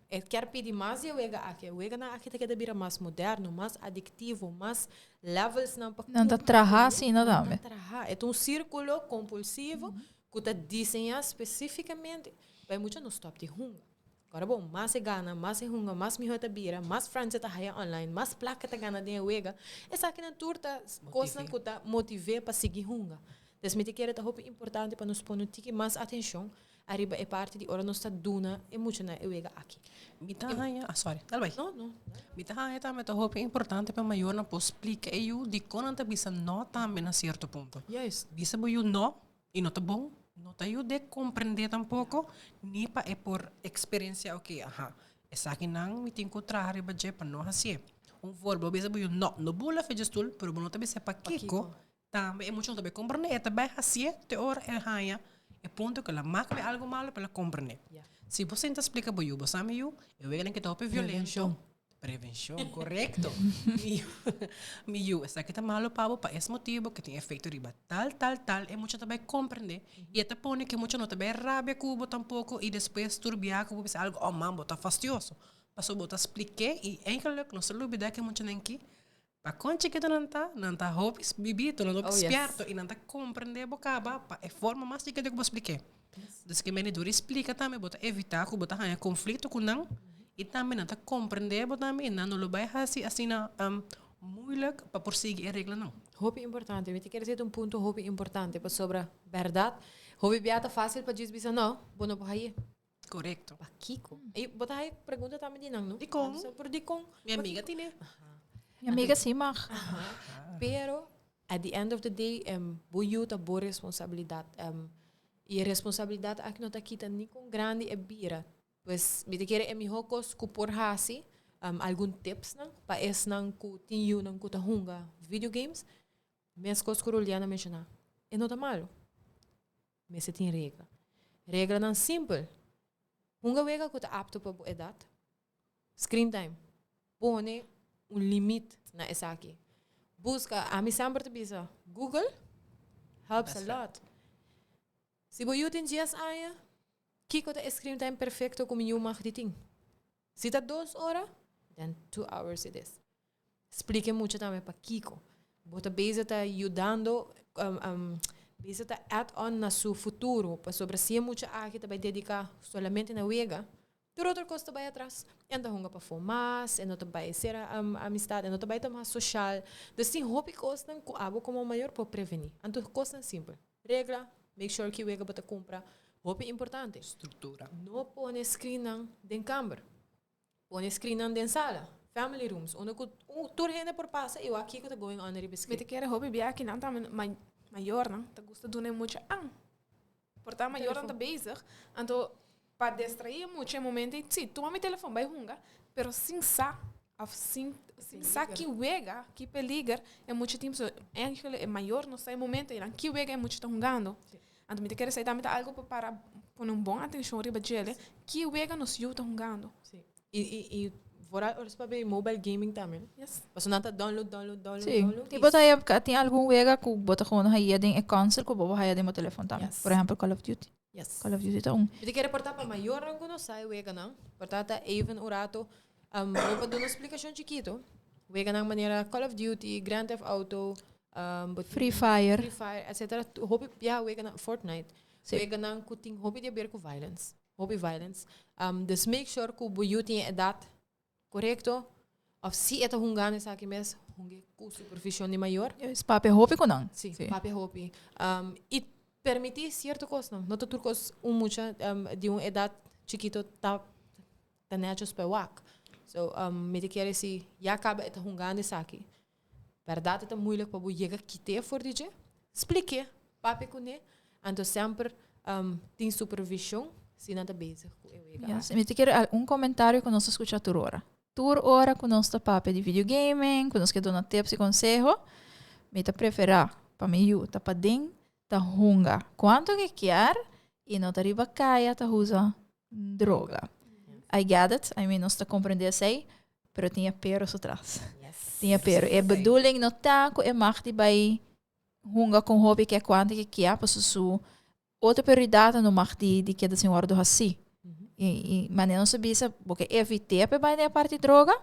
E kier pidi mas di e wega aki, e weganan aki ta keda bira mas moderno, mas adictivo, mas levelsnan pa Nan ta cumpli traha cune. asina Nan ta tambe. traha. E ta un circulo compulsivo cu ta diseña specificamente pa e mucha no stop di hunga. Ora bo mas e gana, mas e hunga, mas miho e ta bira, mas friends e ta haya online, mas plaka e ta gana den e wega. Esakinan tur ta kosnan ku ta motiv'é pa sigui hunga. Des mi ta kere ta hopi importante pa nos pone un tiki mas atenshon ariba e parti di ora nos ta duna e muchanan e wega aki. Mi ta haña, ah sorry, dal bai. No, no. Mi ta haña tambe ta hopi importante pa mayornan por splika e yu dikon nan ta bisa no tambe na sierto punto. Juist. Bisa bo yu no I no ta bon, no ta yud'é komprendé tampoko, ni pa e por eksperensiá, oke, aha, esakinan mi tin ku traha riba dje pa no hasié. Un voorbeeld, bo bisa bo yu, no, no bula fecha stul, pero bo no ta bisa pakiko, tambe e mucha no ta bai komprendé, e ta bai hasié te ora e haña e punto ku el a mak bai algu malu pa el a komprendé. Si bo sinta splika bo yu, bo sa mi yu, e weganan ke ta hopi violento. Prevencion, correcto. Mi yu, mi yu, esaki ta malo pa bo pa es motibo ke tin efecto riba tal, tal, tal. E mucha ta bai comprende y e ta pone ke mucha no ta bai rabia ku bo tampoco y despues tur bia ku bo bisa algo, oh man, bo ta fastioso. Pasobra bo ta spliké y eigenlijk nos ta lubida ke muchanan ki pa kon chikito nan ta, nan ta hopi bibito, nan ta hopi spierto y nan ta comprende bo caba pa e forma mas chikito ku bo spliké. Dus ke mene dor di splika tambe bo ta evita ku bo ta haña konflikto ku nan i tambe nan ta komprende bo tambe i nan no lo bai hasi asina moeilijk pa por sigui e reglanan. Hopi importante, mi ta kere seta un punto hopi importante pasobra bèrdat hopi bia ta fásil pa djis bisa no, bo no por haye. Korekto. Pakiko? I bo ta haye pregunta tambe di nan no? Dikon? Pero dikon? Mi amiga tine. Mi amiga sí mag. Pero at the end of the day bo yu ta bo responsabilidat. I e responsabilidat aki no ta kita ni kon grandi e bira. Pues mi ta kere e mihó kos ku por hasi, algun tipsnan pa esnan ku tin yunan ku ta hunga video games, meskos ku Ruliana a menshoná, e no ta malu. Mester tin regla. Reglanan simpel. Hunga wega ku ta apto pa bo edat. Screen time. Pone un limit na esaki. Buska, ami semper ta bisa, Google helps a lot. Si bo yu tin dies aña, kiko ta e screen time perfecto ku mi yu mag di tin? Si ta dos ora, then 2 hours it is. Splike mucha tambe pakiko. Bo ta bezig ta yudando, bezig ta add on na su futuro. Pasobra si e mucha aki ta bai dedica solamente na wega, tur otro kos ta bai atras. E no ta hunga pafó mas, e no ta bai sera amistad, e no ta bai ta mas social. Dus tin hopi kosnan ku abo komo mayor por prevení. Anto kosnan simpel. Regla, make sure ki wega bo ta kumpra. Hopi importante. Struktura. No pone screennan den kamber. Pone screennan den sala. Family rooms. Unda ku tur hende por pasa i wak kiko ta going on riba Mi screen. ta kere hopi bia aki nan tambe mayornan ta gusta duna e mucha an. Por ta mayornan ta bezig, anto pa distraí e mucha e momento ei, si, tuma mi telefon bai hunga, pero sin sa of sin sa ki wega, ki peliger e mucha tin. So eigenlijk e mayor no sa e momento einan ki wega e mucha ta hungando. Anto mi ta kere esei tambe ta algo pa para pone un bon atencion riba djele, ki wega nos yu ta hungando. Si. I Vooral ora pa be mobile gaming tambe. Yes. Paso nan ta download, download, download, Si. download. Y bo ta haya tin algun wega cu bo ta gewoon haya den e console cu bo bo haya den bo telefon tambe. Yes. Por ehempel Call of Duty. Yes. Call of Duty ta un. Mi ta kere porta pa mayornan cu no sa e weganan. Porta ta even un rato. Bo pa duna un splicacion chikito. Weganan manera Call of Duty, Grand Theft Auto, bo Free Fire. Free Fire, etcetera. Hopi, ja, weganan, Fortnite. Si. Weganan cu tin hopi di haber cu violence. Hopi violence. Dus make sure cu bo yu tin e edad corecto. Of si e ta hungando esaki mes, hungue cu supervision di mayor. Juist, papia hopi cu nan. Si, papia hopi. Y permiti cierto cosnan. No ta tur cos un mucha di un edad chikito ta netjes pa e wak. So, mi ta kere si ya caba e ta hungando esaki. Berdad e ta moeilijk pa bo yega kite for di dje. Spliké, papia kuné. Anto semper tin supervision si nan ta bezig ku e wega. Yes, mi ta kere un komentario ku nos ta skucha tur ora. Tur ora ku nos ta papia di videogaming, ku nos ke duna tips i konseho, mi ta preferá pa mi yu ta paden ta hunga kuantu ke kier i no ta riba kaya ta usa droga. I get it, I mean nos ta comprende esey, pero tin e pero su tras. Tin e pero. E bedoeling no ta cu e mag di bay hunga con hopi ke cuanto ke kia, paso su otro prioridad no mag di keda sin wordo haci. Y manera nos a bisa, bo ke evite pa e bay den e parti droga,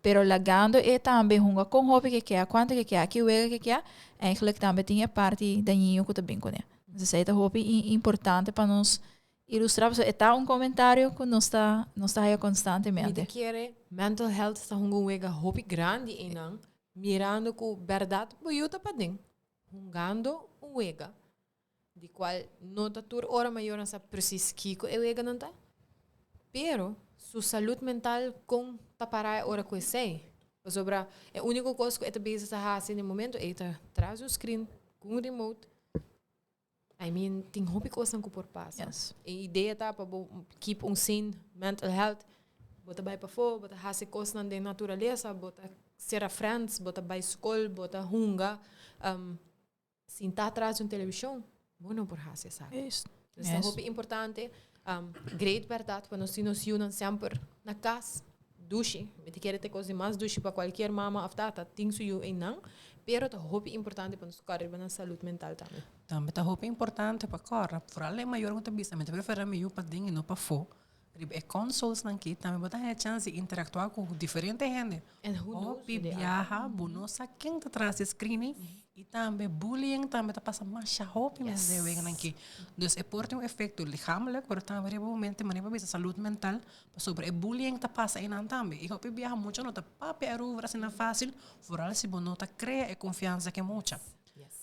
pero lagando e tambe hunga con hopi ke kia, cuanto ke kia, ki wega ke kia, eigenlijk tambe tin e parti dañino cu ta bin cune. Entonces esey ta hopi importante pa nos Ilustra pasobra e ta un comentario cu nos ta haya Mi constantemente. ta kere mental health ta hunga un wega hopi grandi einan, mirando cu berdad bo yu ta paden, hungando un wega, di cual no ta tur ora mayornan sa precies kico e weganan ta, pero su salud mental con ta para e ora cu esey. Pasobra e unico cos cu e ta bezig ta haci den momento e ta tras un screen cu un remote. I mean, tin hopi cosnan cu por pasa. E idea ta pa bo keep un sane mental health. Bo ta bay pafó, bo ta haci cosnan den naturalesa, bo ta cera friends, bo ta bay school, bo ta hunga. Sin ta atras di un television, bo no por haci esaki. Dus ta hopi importante. Great berdad pa nos tin nos yunan semper na cas. Dushi. Mi ta kere ta e cos di mas dushi pa cualkier mama of tata tin su yu einan. Pero ta hopi importante pa nos corre riba nan salud mental tambe. Tambe ta hopi importante pa corre. Vooral e mayor cu ta bisa, mi ta prefera mi yu paden y no pafó. Riba e consoles nan ki, tambe bo ta haya chance di interactua cu diferente hende. And who knows Hopi who they are. biaha, bo no sa ken ta tras di screen y tambe bullying tambe ta pasa masha hopi mes den weganan ki. Dus e por tin un efecto lichamelijk, pero tambe riba momento manera pa bisa salud mental, pasobra e bullying ta pasa einan tambe. Y hopi biaha mucha no ta papia erover asina fácil, vooral si bo no ta crea e confianza cu e mucha.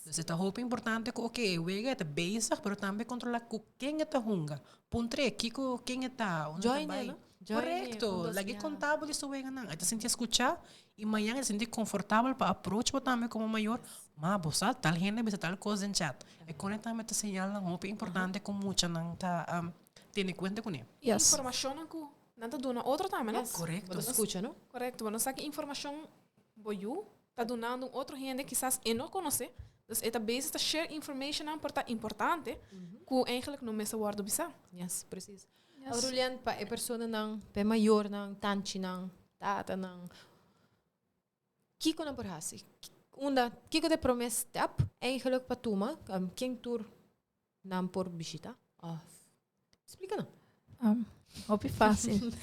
Dus e ta hopi importante cu oké, e wega e ta bezig, pero tambe controla cu ken e ta hunga. Puntr'é kico ken e ta, unda ta Join e, bai. no? Join e, Correcto. un dos Lag'é ya. conta bo di su weganan. E ta sinti escucha y mañana e ta sinti confortabel pa approach bo tambe como mayor. Ma bo sa, tal hende bisa tal cos den chat. E con e tambe ta señalnan hopi importante cu muchanan ta tene cuenta cune. Informacionnan cu nan ta duna otro tambe, no? Yes. Correcto. Bo ta scucha, no? Correcto. Bo no sa ki informacion bo yu ta dunando un otro hende kisas e no conoce. Dus e ta bezig ta share information nan por ta importante cu eigenlijk no mester wordo bisa. Yes, precies. Aurelian, pa e personanan, pa e mayornan, tanchinan, tatanan, kiko nan por hasi? Unda, kiko ta e prome step eigenlijk pa tuma? Ken tur nan por bishita? Of, splika nan. Hopi fácil.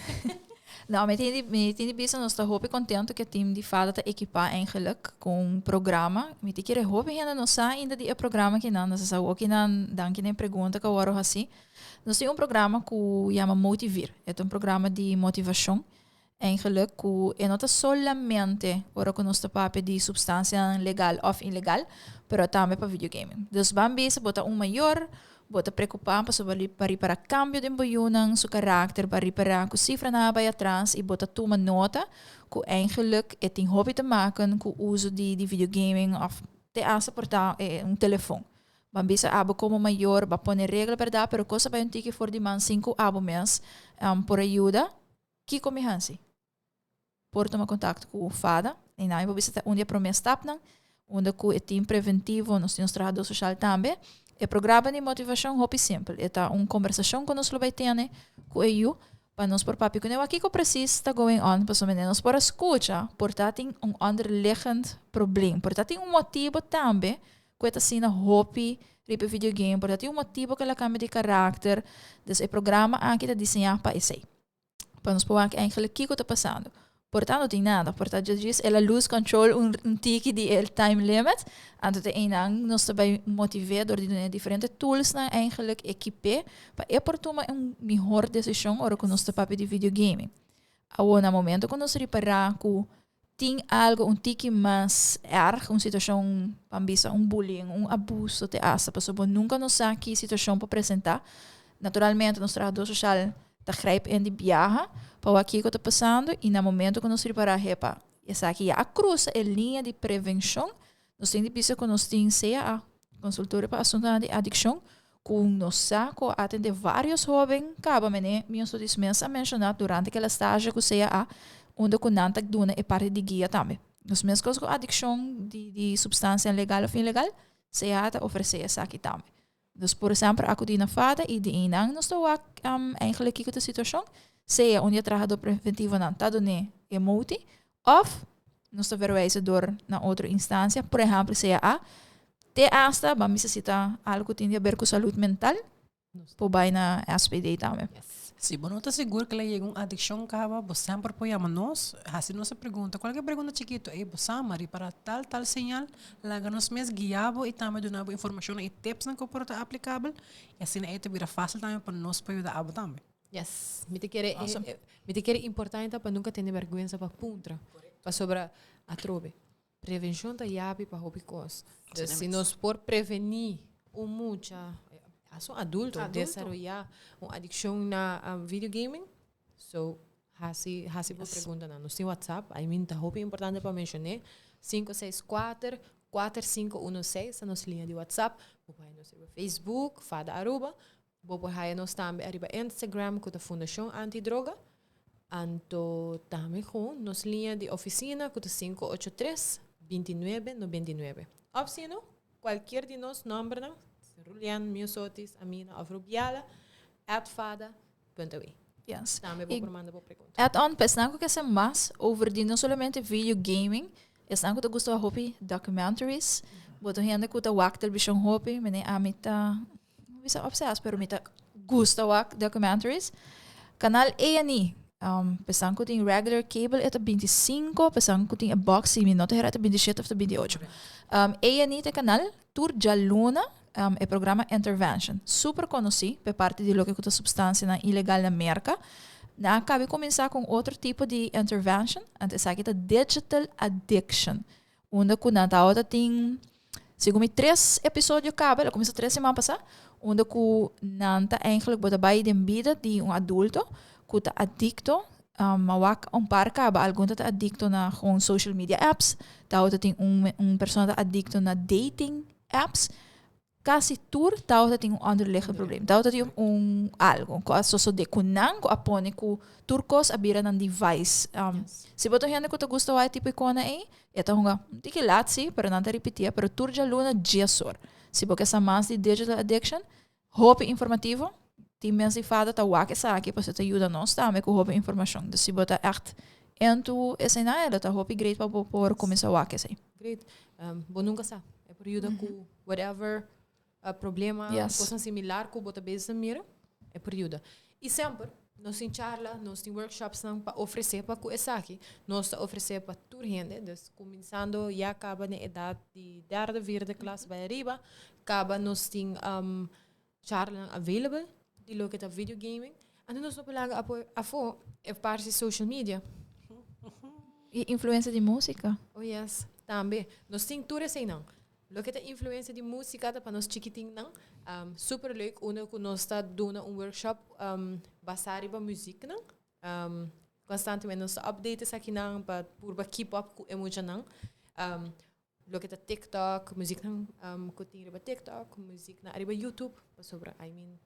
Nou, mi tin di bisa nos ta hopi contento cu e team di FADA ta equipa eigenlijk cu un programa. Mi ta kere hopi hende no sa ainda di e programa cu nan, nos sa ook nan danki na e pregunta cu awor hasi. Nos tin un programa cu yama Motivir. E ta un programa di motivacion. Eigenlijk cu e no ta solamente ora cu nos ta papia di substancia legal of ilegal, pero tambe pa videogaming. Dus ban bisa bo ta un mayor, bo ta preocupa pasobra pa ripara cambio den bo yiunan su karakter, pa ripara cu cifranan a bay atras y bo ta tuma nota cu eigenlijk e tin hopi te maken cu uso di videogaming of te hasta por ta un telefon. Ban bisa abo como mayor, bo a pone regla berdad, pero cos a bay un tiki for di man sin cu abo mes por ayuda, kico mi hasi? Por tuma contacto cu FADA, y nan bo bisa ta un di e prome stapnan, unda cu e team preventivo, nos tin trahador social tambe. E programa di motivacion hopi simpel. E ta un conversacion cu nos lo bay tene cu e yu. Pa nos por papia kuné wak kiko precies ta going on, pasobra mene nos por a skucha por ta tin un onderliggend probleem, por ta tin un motibo tambe ku e ta asina hopi riba e videogame, por ta tin un motibo ku el a kambia di karakter. Dus e programa aki ta diseñá pa esei. Pa nos por wak eigenlijk kiko ta pasando. Por ta no tin nada, por ta djis el a lose control un un tiki di e time limit, anto te einan nos ta bai motiv'é dor di dun'é diferente toolsnan eigenlijk ekip'é pa e por tuma un mihor desishon ora ku nos ta papia di videogaming. Awor na momento ku nos ripará ku tin algo un tiki mas erg, un situashon ban bisa un bullying, un abuso te hasta, pasobra bo nunka no sa ki situashon por presentá. Naturalmente nos trahador sosial ta grijp in di biaha pa wak kiko ta pasando i na momento ku nos ripará hepa esaki ya a krusa e liña di prevenshon, nos tin di bisa ku nos tin sea a konsultorio pa asuntunan di adikshon ku nos sa ku a atendé vários hóben kaba mene mi Sotis mes a menshoná durante kela stage ku CAA unda ku nan ta duna e parti di guia tambe. Nos meskos ku adikshon di di supstansia legal òf ilegal, CAA ta ofresé esaki tambe. Dus por esempel akudí na fada i di einan nos ta wak eigenlijk kiko ta e situashon, sea un di e trahadó preventivonan ta dun'é e moti òf nos ta verwijzen dor na otro instansia, por ehempel CAA, te hasta ban bisa si ta algu ku tin di aber ku salud mental, por bai na SPD tambe. Si bo no ta sigur ku el a yega un adikshon kaba, bo semper por yama nos, hasi nos e pregunta, kualke pregunta chikitu, ey bo sa mari para tal tal señal, laga nos mes guia bo i tambe duna bo informashonnan i tipsnan ku por ta aplikabel, i asina ey ta bira fásil tambe pa nos por yuda abo tambe. Yes, mi ta kere, mi ta kere importante pa nunka tene bèrgwensa pa puntra, pasobra atrobe. Prevenshon ta yabi pa hopi kos. Dus si nos por prevení un mucha, hasta un adulto, desaroyá un adikshon na video gaming, so hasi hasi bo preguntanan. Nos tin WhatsApp, I mean ta hopi importante pa menshoné, 564 4516 ta nos liña di WhatsApp. Bo por haya nos riba Facebook, Fada Aruba. Bo por haya nos tambe ariba Instagram ku ta Fundashon Anti Droga. Anto tambe ku nos liña di ofisina ku ta 583 29 99. Òf si no, kualkier di nos nòmbernan, Rulian, Miosotis, Amina òf Rubiala, at fada punt aw. Yes. Tambe bo por manda bo pregunta. Add on, pa esnan ku ke sa mas over di no solamente video gaming, esnan ku ta gusta wak hopi documentaries, bo ta hende ku ta wak televishon hopi, mene ami ta No bisa obsessed, pero mi ta gusta wak documentaries. Canal A&E, um, pesan ku tin regular cable e ta 25, pesan ku tin e box si mi no ta hera e ta 27 of ta 28. Um, A&E ta canal tur djaluna um, e programa Intervention. Super konosí pe parti di loke ku ta substansianan ilegal na Merka. Nan a kabi kuminsá ku un otro tipo di intervention, anto esaki ta digital addiction. Unda ku nan tabata tin, segun mi tres episodio kaba, el a kuminsá tres siman pasá, unda ku nan ta eigenlijk bo ta bai den bida di un adulto ku ta adikto, a wak un par kaba, algun ta ta adikto na gewoon social media apps, tabata tin un un persona ta adikto na dating apps, Kasi tur tabata tin un onderliggend probleem. Tabata tin un algo ku a sosodé ku nan ku a pone ku tur kos a bira nan device. Um, Si bo ta un hende ku ta gusta wak e tipo ikona ei, e ta hunga un tiki lat sí, pero nan ta ripitié, pero tur djaluna diesor. Si bo ke sa mas di digital addiction, hopi informativo, tin mes di fada ta wak esaki pasobra ta yuda nos tambe ku hopi informashon. Dus si bo ta ègt into eseinan, e lo ta hopi great pa bo por kuminsá wak esei. Great. Um, bo nunca sa. E por yuda ku whatever uh, problema, Yes. cosnan similar ku bo ta bezig mira, e por yuda. I semper, nos tin charla, nos tin workshops nan pa ofrece pa ku esaki. Nos ta ofrece pa tur hende, dus kuminsando ya kaba na edad di derde, vierde klas bai ariba, kaba nos tin um, charlanan available di loke ta video gaming. Anto nos no por laga apo afó e parti social media. I influensia di músika. Oh yes, tambe. Nos tin tur eseinan. Loke ta influensia di músika ta pa nos chikitinnan. Um, super leuk unda ku nos ta duna un workshop um, basá riba muziknan. Um, konstantemente nos ta update esakinan pa purba keep up ku e muchanan. Um, Loke ta TikTok, muziknan um, ku tin riba TikTok, muziknan ariba YouTube, pasobra, I mean,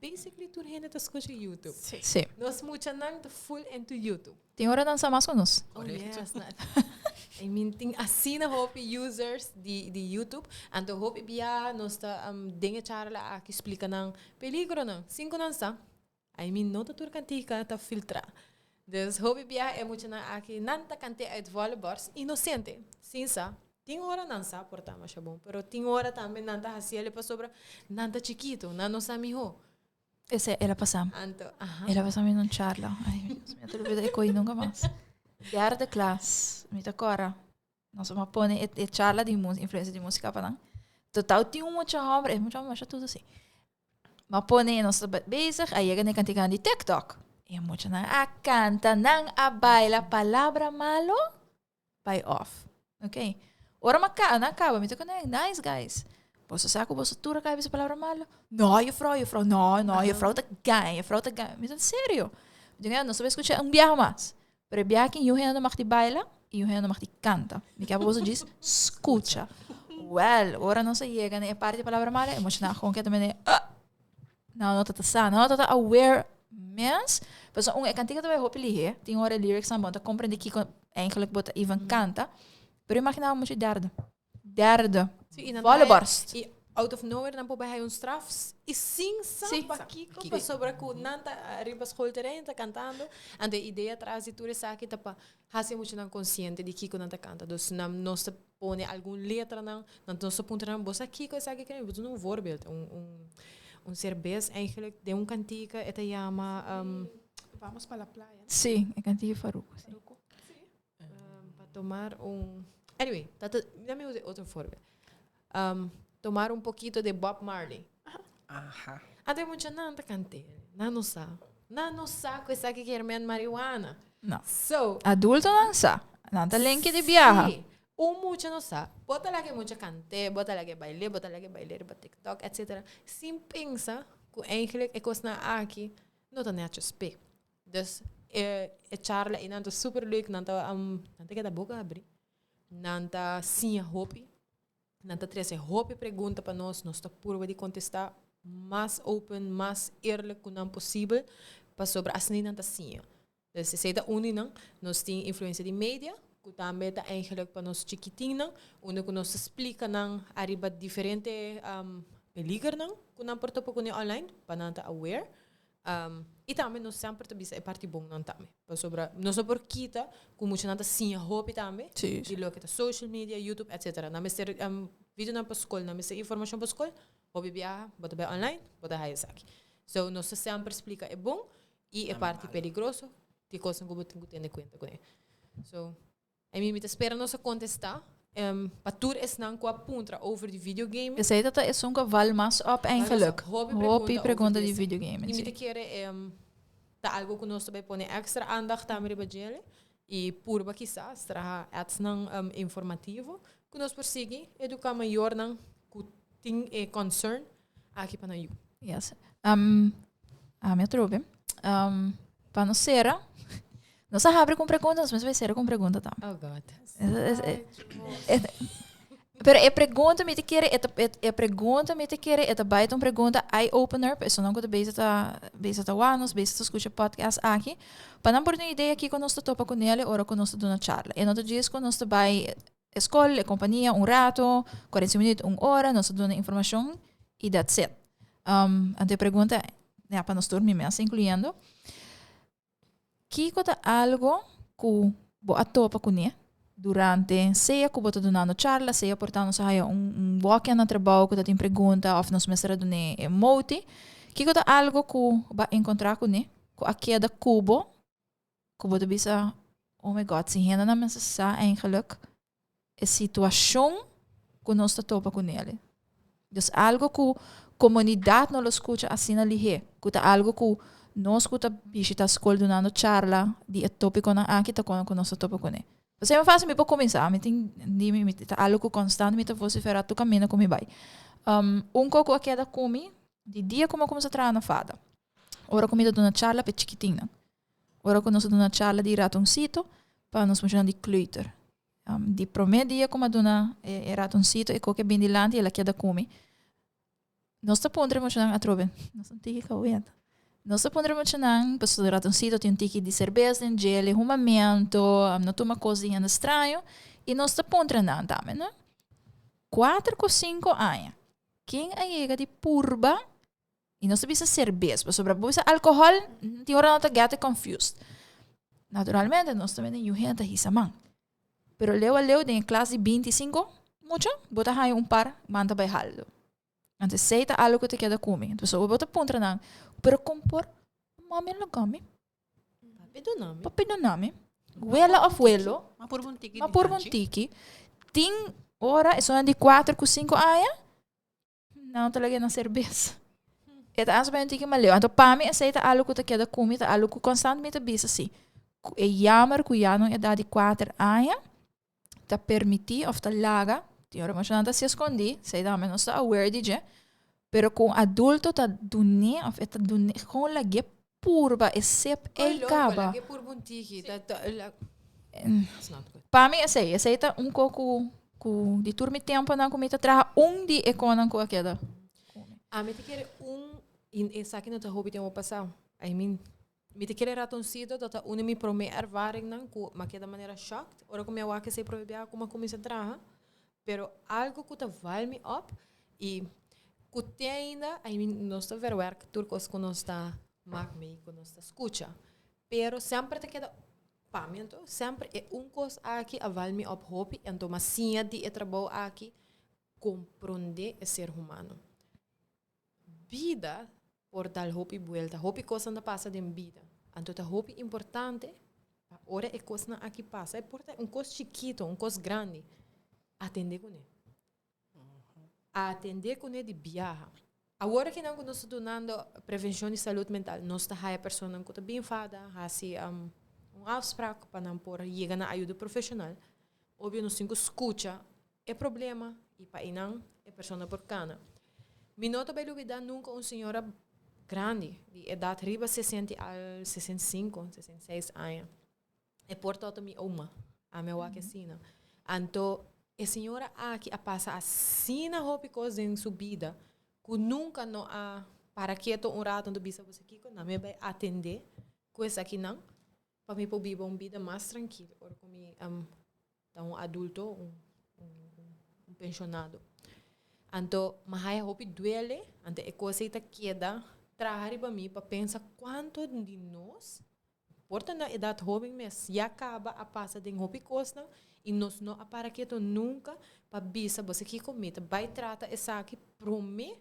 basically tur hende ta skucha YouTube. Sí. Sí. Nos muchanan ta full into YouTube. Tin ora nan sa mas ku nos. Oh yes. Na, I mean, tin asina hopi users di, di YouTube. Anto hopi bia nos ta um, den e charla aki splika nan peligronan, sin ku nan sa. I mean, no ta tur kantika ta filtrá. Dus hopi biaha e muchanan aki nan ta kant'é uit volle borst, inosente, sin sa. Tin ora nan sa por ta masha bon, pero tin ora tambe nan ta hasiel pasobra nan ta chikitu, nan no sa mihó. Esei el a pasa. Anto, aha. El a pasa mi un charla. Ay, mi Dios, mi no ta olbida e koe nunca mas. Derde klas, mi ta kora. Nos a pone e, e charla di mus, influencia di música pa nan. Total tin un mucha hombre, e mucha hombre masha tudo si. Ma pone nos ta bezig, a yega na e kantiga di TikTok. E muchanan a kanta, nan a baila palabra malo. Bai off. Ok. Ora ma ka, na kaba, mi ta ku nan, nice guys. Boso sa ku boso tur a kaba bisa palabra malo? No, juffrouw, juffrouw, no, no, juffrouw ta gaña, juffrouw ta gaña. Mi ta serio. Mi ta nos ta bai skucha un biaha mas. Pero e biaha aki niun hende no mag di baila i niun hende no mag di kanta. Mi ke pa boso djis skucha. Well, ora nos a yega na e parti di palabra malo, e muchanan gewoon keda mene, ah! Nan no ta ta sa, nan no ta ta aware mes. Pasobra un e kantika ta bai hopi lihé, tin ora e lyrics nan bo no ta komprende kiko eigenlijk bo ta even kanta. Pero imagina bo mucha derde. Derde. Sí, i nan Volle ta borst. I out of nowhere nan por bai haya un straf i sin sa Sí. pakiko pasobra ku nan ta riba schoolterrein ta kantando. Anto e idea tras di tur esaki ta pa hasi e muchanan konsiente di kiko nan ta kanta. Dus nan nos ta pone algun letranan, nan nos ta puntra nan, bo sa kiko esaki kere? Bo ta duna un voorbeeld, un un un serbes eigenlijk den un kantika e ta yama um, Vamos pa la playa. Sí, e kantika Farruko, sí. Farruko. Sí. Pa tomar un anyway, ta ta dame usa otro voorbeeld. Um, tomar un poquito de Bob Marley. Aha. Anto e muchanan ta kant'é, nan no sa. Nan no sa ku esaki kier men marihuana. No. So, Adultonan sa. Nan ta lenki di biaha. Sí. Un mucha no sa. Bo ta laga e mucha kant'é, bo ta laga e bail'é, bo ta laga e bail'é riba TikTok, etcetera. Sin pensa ku eigenlijk e kosnan aki no ta netjes p'e. Dus e e charla ei nan ta super leuk, nan ta nan ta keda boka abrí. Nan ta siña hopi. Nan ta trese hopi pregunta pa nos, nos ta purba di kontestá mas open, mas eerlijk ku nan posibel, pasobra asina nan ta siña. Dus esei ta un di nan. Nos tin influensia di media, ku tambe ta eigenlijk pa nos chikitinnan, unda ku nos ta splika nan ariba diferente peligernan ku nan por topa kuné online, pa nan ta aware. I tambe nos semper ta bisa e parti bon nan tambe. Pasobra nos no por kita ku muchanan ta siña hopi tambe di loke ta social media, YouTube, etcetera. Nan mester videonan pa skol, nan mester informashon pa skol, hopi biaha bo ta bai online, bo ta haya esaki. So nos ta semper splika e bon i e parti peligroso di kosnan ku bo tin ku tene kuenta kuné. So I mean, mi ta spera nos a contesta pa tur esnan cu a puntra over di videogaming. Esey ta ta esun cu a val mas op eigenlijk. Hopi Hopi pregunta pregunta over di di esey. videogaming, Y mi si. ta kere ta algo cu nos ta bay pone extra aandacht tambe riba djele y purba kisas traha adsnan informativo cu nos por sigui educa mayornan cu tin e concern aki pa nan yu. Yes. Ami atrobe. Pa nos cera, nos a habri con pregunta, nos mester bay cera con pregunta tambe. Oh God. Pero e pregunta mi ta kere, e ta, e pregunta mi ta kere, e ta bay ta un pregunta eye opener, pa esunnan cu ta bezig ta, bezig ta wak nos, bezig ta scucha podcast aki, pa nan por tin idea kico nos ta topa cu nele ora cu nos ta duna charla. E no ta djis cu nos ta bay e skol, e kompania un rato, 45 minuut, un ora, nos ta duna informashon i that's it. Um, anto e pregunta, ya pa nos tur, mi mes inkluyendo, kiko ta algo ku bo a topa kuné durante sea ku bo ta dunando charla, sea por ta nos a haya un, un walk-in na trabou ku ta tin pregunta òf nos mester a dun'é e moti, kiko ta algo ku bo a enkontrá kuné ku a keda ku bo ku bo ta bisa, oh my God, si hendenan mester sa eigenlijk e situashon ku nos ta topa ku nele. Dus algo ku komunidat no lo skucha asina lihé, ku ta algo ku nos ku ta bishita skol dunando charla di e topikonan aki ta kon ku nos ta topa kuné. Pasobra e fásil mi por kuminsá, mi tin di mi ta algo ku konstant mi ta vosiferá tur kaminda ku mi bai. Un kos ku a keda ku mi di dia ku mi a kuminsá traha na fada, ora ku mi ta duna charla pa e chikitinnan. Ora ku nos a duna charla di ratoncito pa nos muchanan di kleuter. Di promé dia ku mi a duna e ratoncito e koke bin dilanti el a keda ku mi. Nos ta puntra e muchanan atrobe, nos ta un tiki kaweta. Nos ta puntra e muchanan pasobra ratoncito tin un tiki di serbes den djele, humamento, no tuma kos di hende straño i nos ta puntra nan tambe no. Kuater ku sinku aña ken a yega di purba? I nos ta bisa serbes, pasobra bo bisa alkohòl, tin ora nan ta get confused. Naturalmente nos ta mende yu hende ta hisa man. Pero leu a leu den e klas di 25 mucha, bo ta haña un par man ta bai haldo. Anto esei ta algo ku ta keda ku mi. Pasobra bo ta puntra nan, pero kon por mami a laga mi? Papi duna mi. Papi duna mi. Wela of welo. Ma purba un tiki. Ma purba un tiki. Tin ora esun di 4 ku 5 aña, nan ta laga na serbes. E ta ansa un tiki maleu. Anto pa mi esei ta algo ku ta keda ku mi, ta algo ku konstant mi ta bisa si. E jammer ku ya na un edat di 4 aña ta permití of ta laga, tin ora masha nan ta hasi eskondí, esei tambe nos ta aware di dje, pero ku un adulto ta dun'é of e ta dun'é, kon lag'é purba e sep ei kaba. Lag'é purba un tiki, ta, ta, la, it's not good. Pa mi esei, esei ta un ko ku, ku di tur mi temponan ku mi ta traha, un di e konan ku a keda ku mi. Ami ta kere un, i esaki no ta hopi tempo pasá, I mean, Mi ta kere ratoncito ta ta un di mi prome ervaringnan cu m'a keda manera shocked ora cu mi a wak esey prome biaha cu m'a cuminsa traha. Pero algo cu ta val mi op y cu te ainda, I mean, nos ta verwerk tur cos cu nos ta mak mee, cu nos ta scucha. Pero semper ta keda, pa mi anto, semper e un cos aki a val mi op hopi anto m'a siña di e trabou aki compronde e ser humano. Bida por dal hopi buelta, hopi kosnan ta pasa den bida. Anto ta hopi importante pa ora e kosnan aki pasa, e por ta un kos chikito, un kos grandi, atende kuné. Atende kuné di biaha. Awor akinan ku nos ta dunando prevenshon di salud mental, nos ta haya personanan ku ta bin fada, hasi un afsprak pa nan por yega na ayuda profeshonal. Obvio nos tin ku skucha e problema y pa eynan e persona por cana. Mi no ta bay lubida nunca un señora grandi di edad riba 60 al 65, 66 aña. E por tabata mi oma, ami a wak asina. Anto e señora aki a pasa asina hopi cos den su bida cu nunca no a para keto un rato anto bisa bo sa kico, nan mi a bay atende cu esakinan pa mi por biba un bida mas trankil ora cu mi ta un adulto, un, un, un pensionado. Anto, ma haya hopi duele, anto e cosa ta keda traha riba mi pa pensa cuanto di nos, por ta na edad joven mes, ya caba a pasa den hopi cosnan y nos no a para keto nunca pa bisa bo sa kico mi ta bay trata esaki prome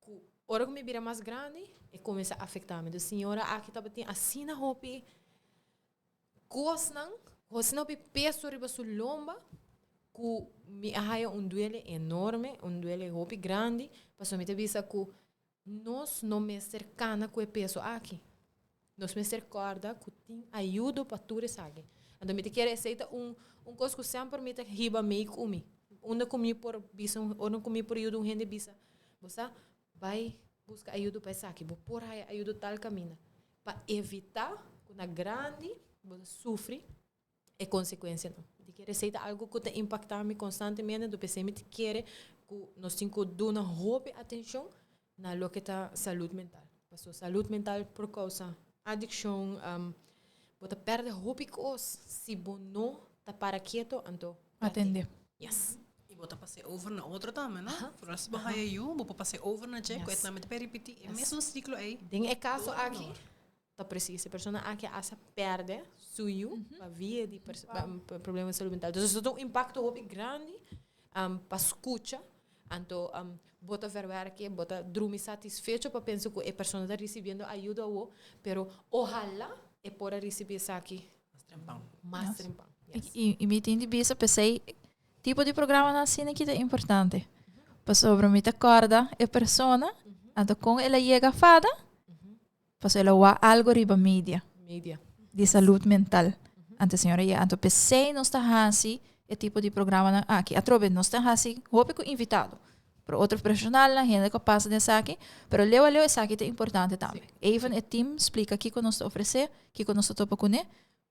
cu ora cu mi bira mas grandi e cuminsa afecta mi. Dus señora aki tabatin asina hopi cosnan, asina hopi peso riba su lomba cu mi a haya un duele enorme, un duele hopi grandi, pasobra mi ta bisa cu nos no mester cana cu e peso aki. Nos mester corda cu tin ayudo pa tur esaki. Anto mi ta kere esey ta un un cos cu semper mi ta hiba mee cu mi. Unda cu mi por bisa un unda cu mi por yuda un hende bisa, bo sa, bay busca ayudo pa esaki, bo por haya ayudo tal caminda. Pa evita cu na grandi bo ta sufri e consecuencianan. Mi ta kere esey ta algo cu ta impacta mi constantemente, anto p'esey mi ta kere cu nos tin cu duna hopi atencion na loke ta salud mental. Paso salud mental por causa adiccion, bo ta perde hopi cos si bo no ta para keto, anto Atende. Yes. Y bo ta pasa over na otro tambe, no? Vooral si bo haya yu, bo por pasa over na dje, cu e tambe ta repeti e mesun ciclo ey. Den e caso aki, Ta precies, e persona aki a sa perde su yu pa via di pa problema di salud mental. Dus esaki ta un impacto hopi grandi pa scucha, anto bo ta verwerke, bo ta drumi satisfecho pa pensa cu e persona ta ricibiendo ayuda awo, pero ohala e por a ricibi esaki Mas trempan. mas trempan. Yes. I mi tin di bisa p'esei tipo di programanan asina ki ta importante. Pasobra mi ta corda e persona, anto con el a yega fada, Pasobra el a wak algo riba media. Media. Di salud mental. Anto señora ya, anto p'esei nos ta hasi e tipo di programanan aki. Atrobe nos ta hasi hopi ku invitado. Pero otro profesionalnan, hende ku a pasa den esaki. Pero leu a leu esaki ta importante tambe. Even e team splika kiko nos ta ofresé, kiko nos ta topa kuné.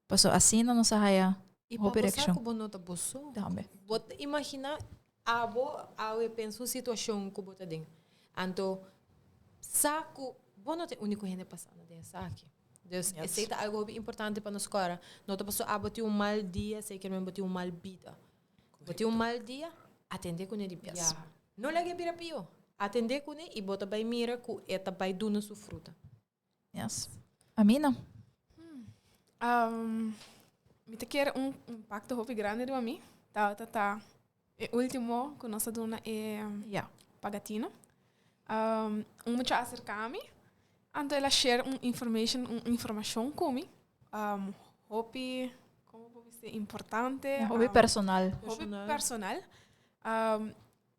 Pasobra asina nos a haya I pa hopi bo sa reakshon ku bo no ta bo so. tambe. Bo ta imaginá abo awe pensa un situashon ku bo ta den. Anto sa ku bo no ta e úniko hende pasando den esaki. Dus esei ta algu hopi importante pa nos kòrda. No ta pasobra abo tin un mal dia, esei kier men bo tin un mal bida. Bo tin un mal dia, atendé kuné di biaha. No lag'é bira pió. Atendé kuné i bo ta bai mira ku e ta bai duna su fruta. Yes. Amina. Mi ta kere un impacto hopi grandi riba mi. Tabata ta e ultimo ku nos a duna e pagatino. Un mucha a aserká mi, anto el a share un information, un informashon ku mi. Hopi, komo por bisa, importante. Hopi personal. Hopi personal.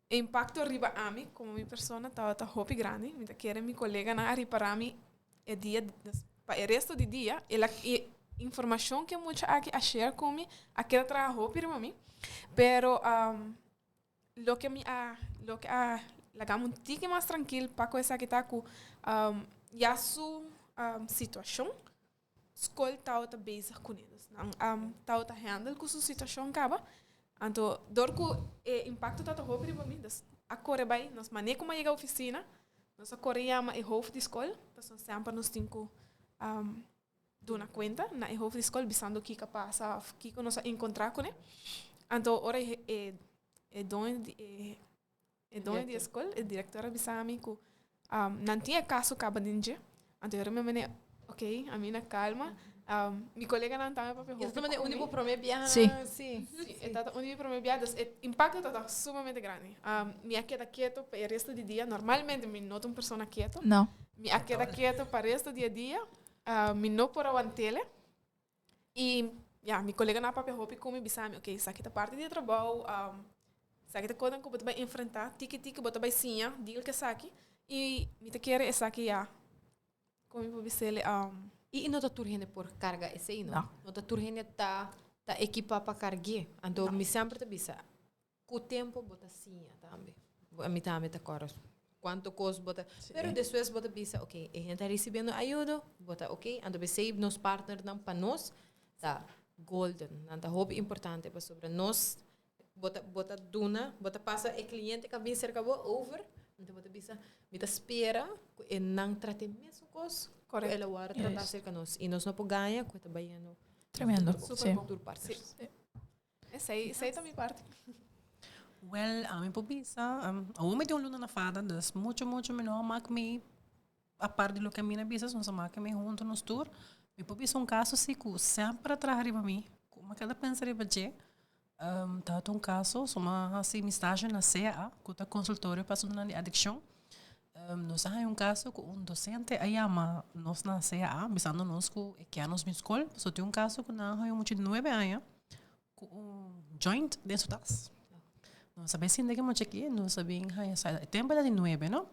E impacto riba ami como mi persona tabata hopi grandi. Mi ta kere mi coleganan a ripara mi e dia, pa e resto di dia, el a, e informacion cu e mucha aki a share cu mi a keda traha hopi riba mi. Pero loke mi a, loke a laga mi un tiki mas trankil pa cu esaki ta cu ya su situacion Skol tabata bezig kuné. Dus nan tabata handle ku su situashon kaba. Anto dor ku e impakto tabata hopi riba mi, dus a kore bai, nos manera ku mi a yega ofisina, nos a kore yama e hoofd di skol, pasobra semper nos tin ku duna kuenta na e hoofd di skol bisando kiko a pasa òf kiko nos a enkontrá kuné. Anto ora e e doño di e E doño di e skol, e direktor a bisa mi ku nan tin e kaso kaba den dje. Anto yo mi mane, ok, Amina, kalma. Mi koleganan tambe papia hopi ku mi. E tabata promé biaha. Sí. Sí. Sí, e tabata un di mi promé biaha, dus e impakto tabata sumamente grandi. Mi a keda keto pa e resto di dia. Normalmente mi no ta un persona keto. No. Mi a keda keto pa resto di e dia. Mi no por a want'ele. I ya, mi koleganan a papia hopi ku mi, bisa mi, ok, esaki ta parti di e trabou, esaki ta kosnan ku bo ta bai enfrentá, tiki tiki bo ta bai siña deal ku esaki, i mi ta kere esaki ya, kon mi por bis'el. I no ta tur hende por karga esei, no. No ta tur hende ta ta ekipá pa karg'é. Anto mi semper ta bisa, Ku tempu bo ta siña tambe. Ami tambe ta kòrda kuantu kos bo ta. Pero despues bo ta bisa, ok, e hende ta risibiendo ayudo, bo ta ok. Anto p'esei nos partnernan pa nos ta golden. Nan ta hopi importante pasobra nos, bo ta bo ta duna, bo ta pasa e kliente ku a bin serka bo over, anto bo ta bisa, mi ta spera ku e nan trata e mesun kos ku el a wòrdu tratá serka nos. I nos no por gaña ku e ta bayendo Tremendo. tur partners. Esei, esei ta mi parti. Wel, ami por bisa, awor mi tin un luna na fada, dus mucho mucho mi no a mak mi, apart di loke Amina bisa, nos a mak mi hunto nos tur. Mi por bisa un kaso si ku semper a traha riba mi, ku mi a keda pensa riba dje, tabata un kaso, so mi a hasi mi stage na CAA, ku ta Consultorio pa Asuntonan di Adikshon. Nos a haña un kaso ku un dosente a yama nos na CAA bisando nos ku e kia nos bin skol, pasobra tin un kaso ku nan a haña un mucha di nuebe aña ku un joint den su tas. Nos a bin sinta ki mucha aki, nos a bin haña sa, e tempu era di nuebe no,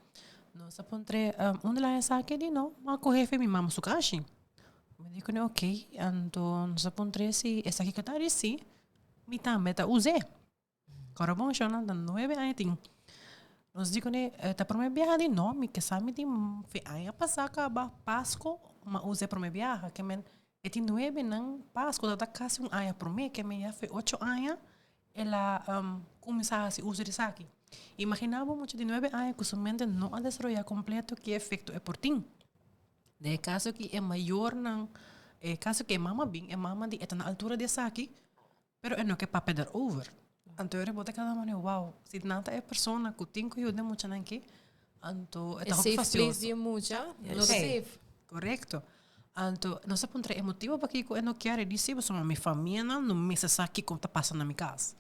nos a puntr'é unda el a haña esaki? Di no, mi a kohe fe mi mama su kashi. Mi di kuné ok, anto nos a puntr'é si esaki ka ta? Di si, mi tambe ta us'é. Kòrda bon shon ta nuebe aña tin. Nos di kuné ta promé biaha di no, mi ke sa mi tin fe aña pasá kaba Pasko m'a usa e promé biaha ke men e tin nuebe nan Pasko ta kasi un aña promé ke men ya fe ocho aña el a kuminsá hasi uso di esaki. Imaginá bo mucha di nuebe aña ku su mente no a desaroyá kompleto ki efekto e por tin. Den e kaso ki e mayornan e kaso ki e mama bin e mama di e ta na altura di esaki Pero e no ke papia derover. Anto e bo ta keda mane wow, si nan ta e persona ku tin ku yuda e muchanan aki, anto e ta hopi E safe place fastioso. di e mucha no ta safe. Korekto. Anto nos a puntra e motibo pakiko e no kier, e di si pasobra mi famianan no mester sa kiko ta pasa na mi kas.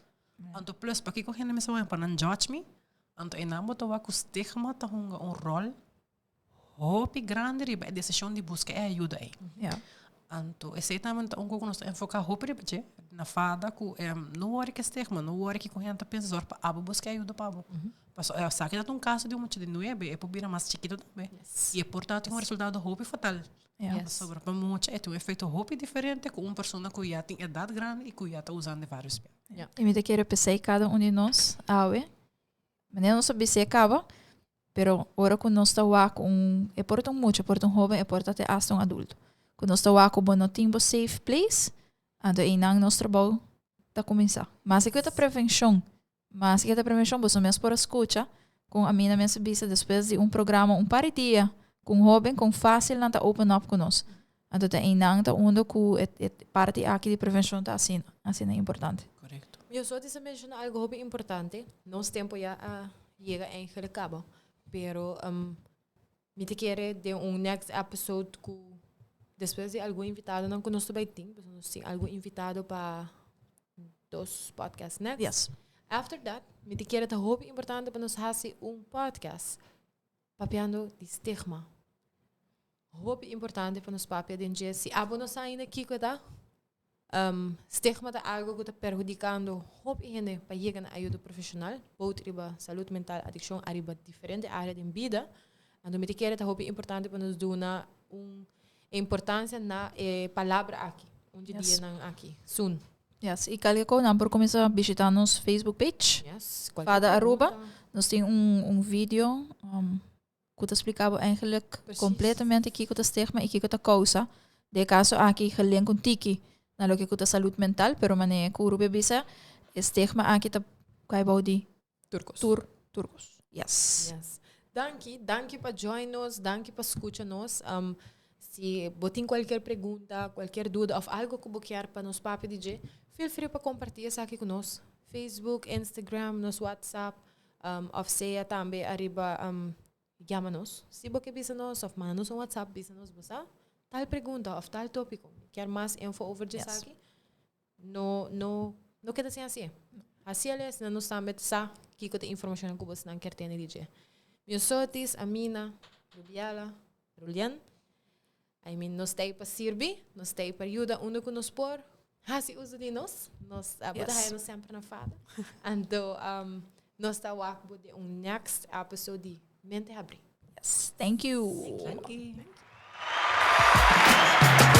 Anto plus pakiko hende mester wak pa nan judge mi, anto einan bo ta wak ku stigma ta hunga un ròl hopi grandi riba e desishon di buska e ayuda ei. Anto esei tambe ta un ku nos ta enfoká hopi riba dje, na fada ku no wòri ku e stigma, no wòri kiko hende ta pensa, sòru pa abo buska e ayuda pa abo. Pasobra esaki ta un kaso di un mucha di nuebe, e por bira mas chikitu tambe i e por ta tin un resultado hopi fatal. Pasobra pa mucha e tin un efekto hopi diferente ku un persona ku ya tin edat grandi i ku ya ta usando vários bia. I mi ta kere p'esei kada un di nos awe, manera nos a bis'é kaba, Pero ora ku nos ta wak un, e por ta un mucha, e por ta un hoben, e por ta te asta un adulto. Ku nos ta wak ku bo no tin bo safe place, anto einan nos trabou ta kuminsá. Maske ku e ta prevenshon, maske ku e ta prevenshon, boso mes por a skucha kon Amina mes a bisa despues di un programa un par di dia ku un hoben kon fásil nan ta open up ku nos. Anto ta einan ta unda ku e e parti aki di prevenshon ta asina, asina importante. Korekto. Yo so disa menciona algo hopi importante. Nos tempo ya a yega eigenlijk caba. Pero mi ta kere den un next episode ku despues di algun invitadonan ku nos ta bai tin, pasobra nos tin algun invitado pa dos podcast next. Yes. After that, mi ta kere ta hopi importante pa nos hasi un podcast papiando di stigma. Hopi importante pa nos papia den dje. Si abo no sa ainda kiko ta, stigma ta algo ku ta perhudikando hopi hende pa yega na ayuda profeshonal, both riba salud mental, adikshon, ariba diferente área den bida. Anto mi ta kere ta hopi importante pa nos duna un importansia na e palabra aki, un di dianan aki, soon. Yes, y kalke ko nan por kuminsá bishitá nos Facebook page, Yes, Fada Aruba. Nos tin un video ku ta splika bo eigenlijk kompletamente kiko ta stigma i kiko ta kousa. Den e kaso aki gelink un tiki na loke ku ta salud mental, pero manera ku Rubia bisa e stigma aki ta kai bou di Tur kos. Tur, tur kos. Yes. Yes. Danki, danki pa join nos, danki pa skucha nos. Um, si bo tin kualkier pregunta, kualkier duda of algo ku bo kier pa nos papia di dje, feel free pa kompartí esaki ku nos. Facebook, Instagram, nos WhatsApp. Um, of sea tambe ariba um, yama nos. Si bo ke bisa nos of manda nos un WhatsApp, bisa nos bo sa tal pregunta of tal tópico. Kier mas info over dje Yes. esaki? No, no, no keda sin hasié. Hasié asina nos tambe sa kiko ta informashonnan ku bosnan kier tene di dje. Miosotis, Amina, Rubiela, Rulian. I mean, nos ta ei pa sirbi, nos ta ei pa yuda unda ku nos por. Hasi uso di nos. Nos uh, yes. Bo nos semper na fada. Anto, um, nos ta wak bo den un next episode di Mente Habrí. Yes, thank you. Thank you. Thank you.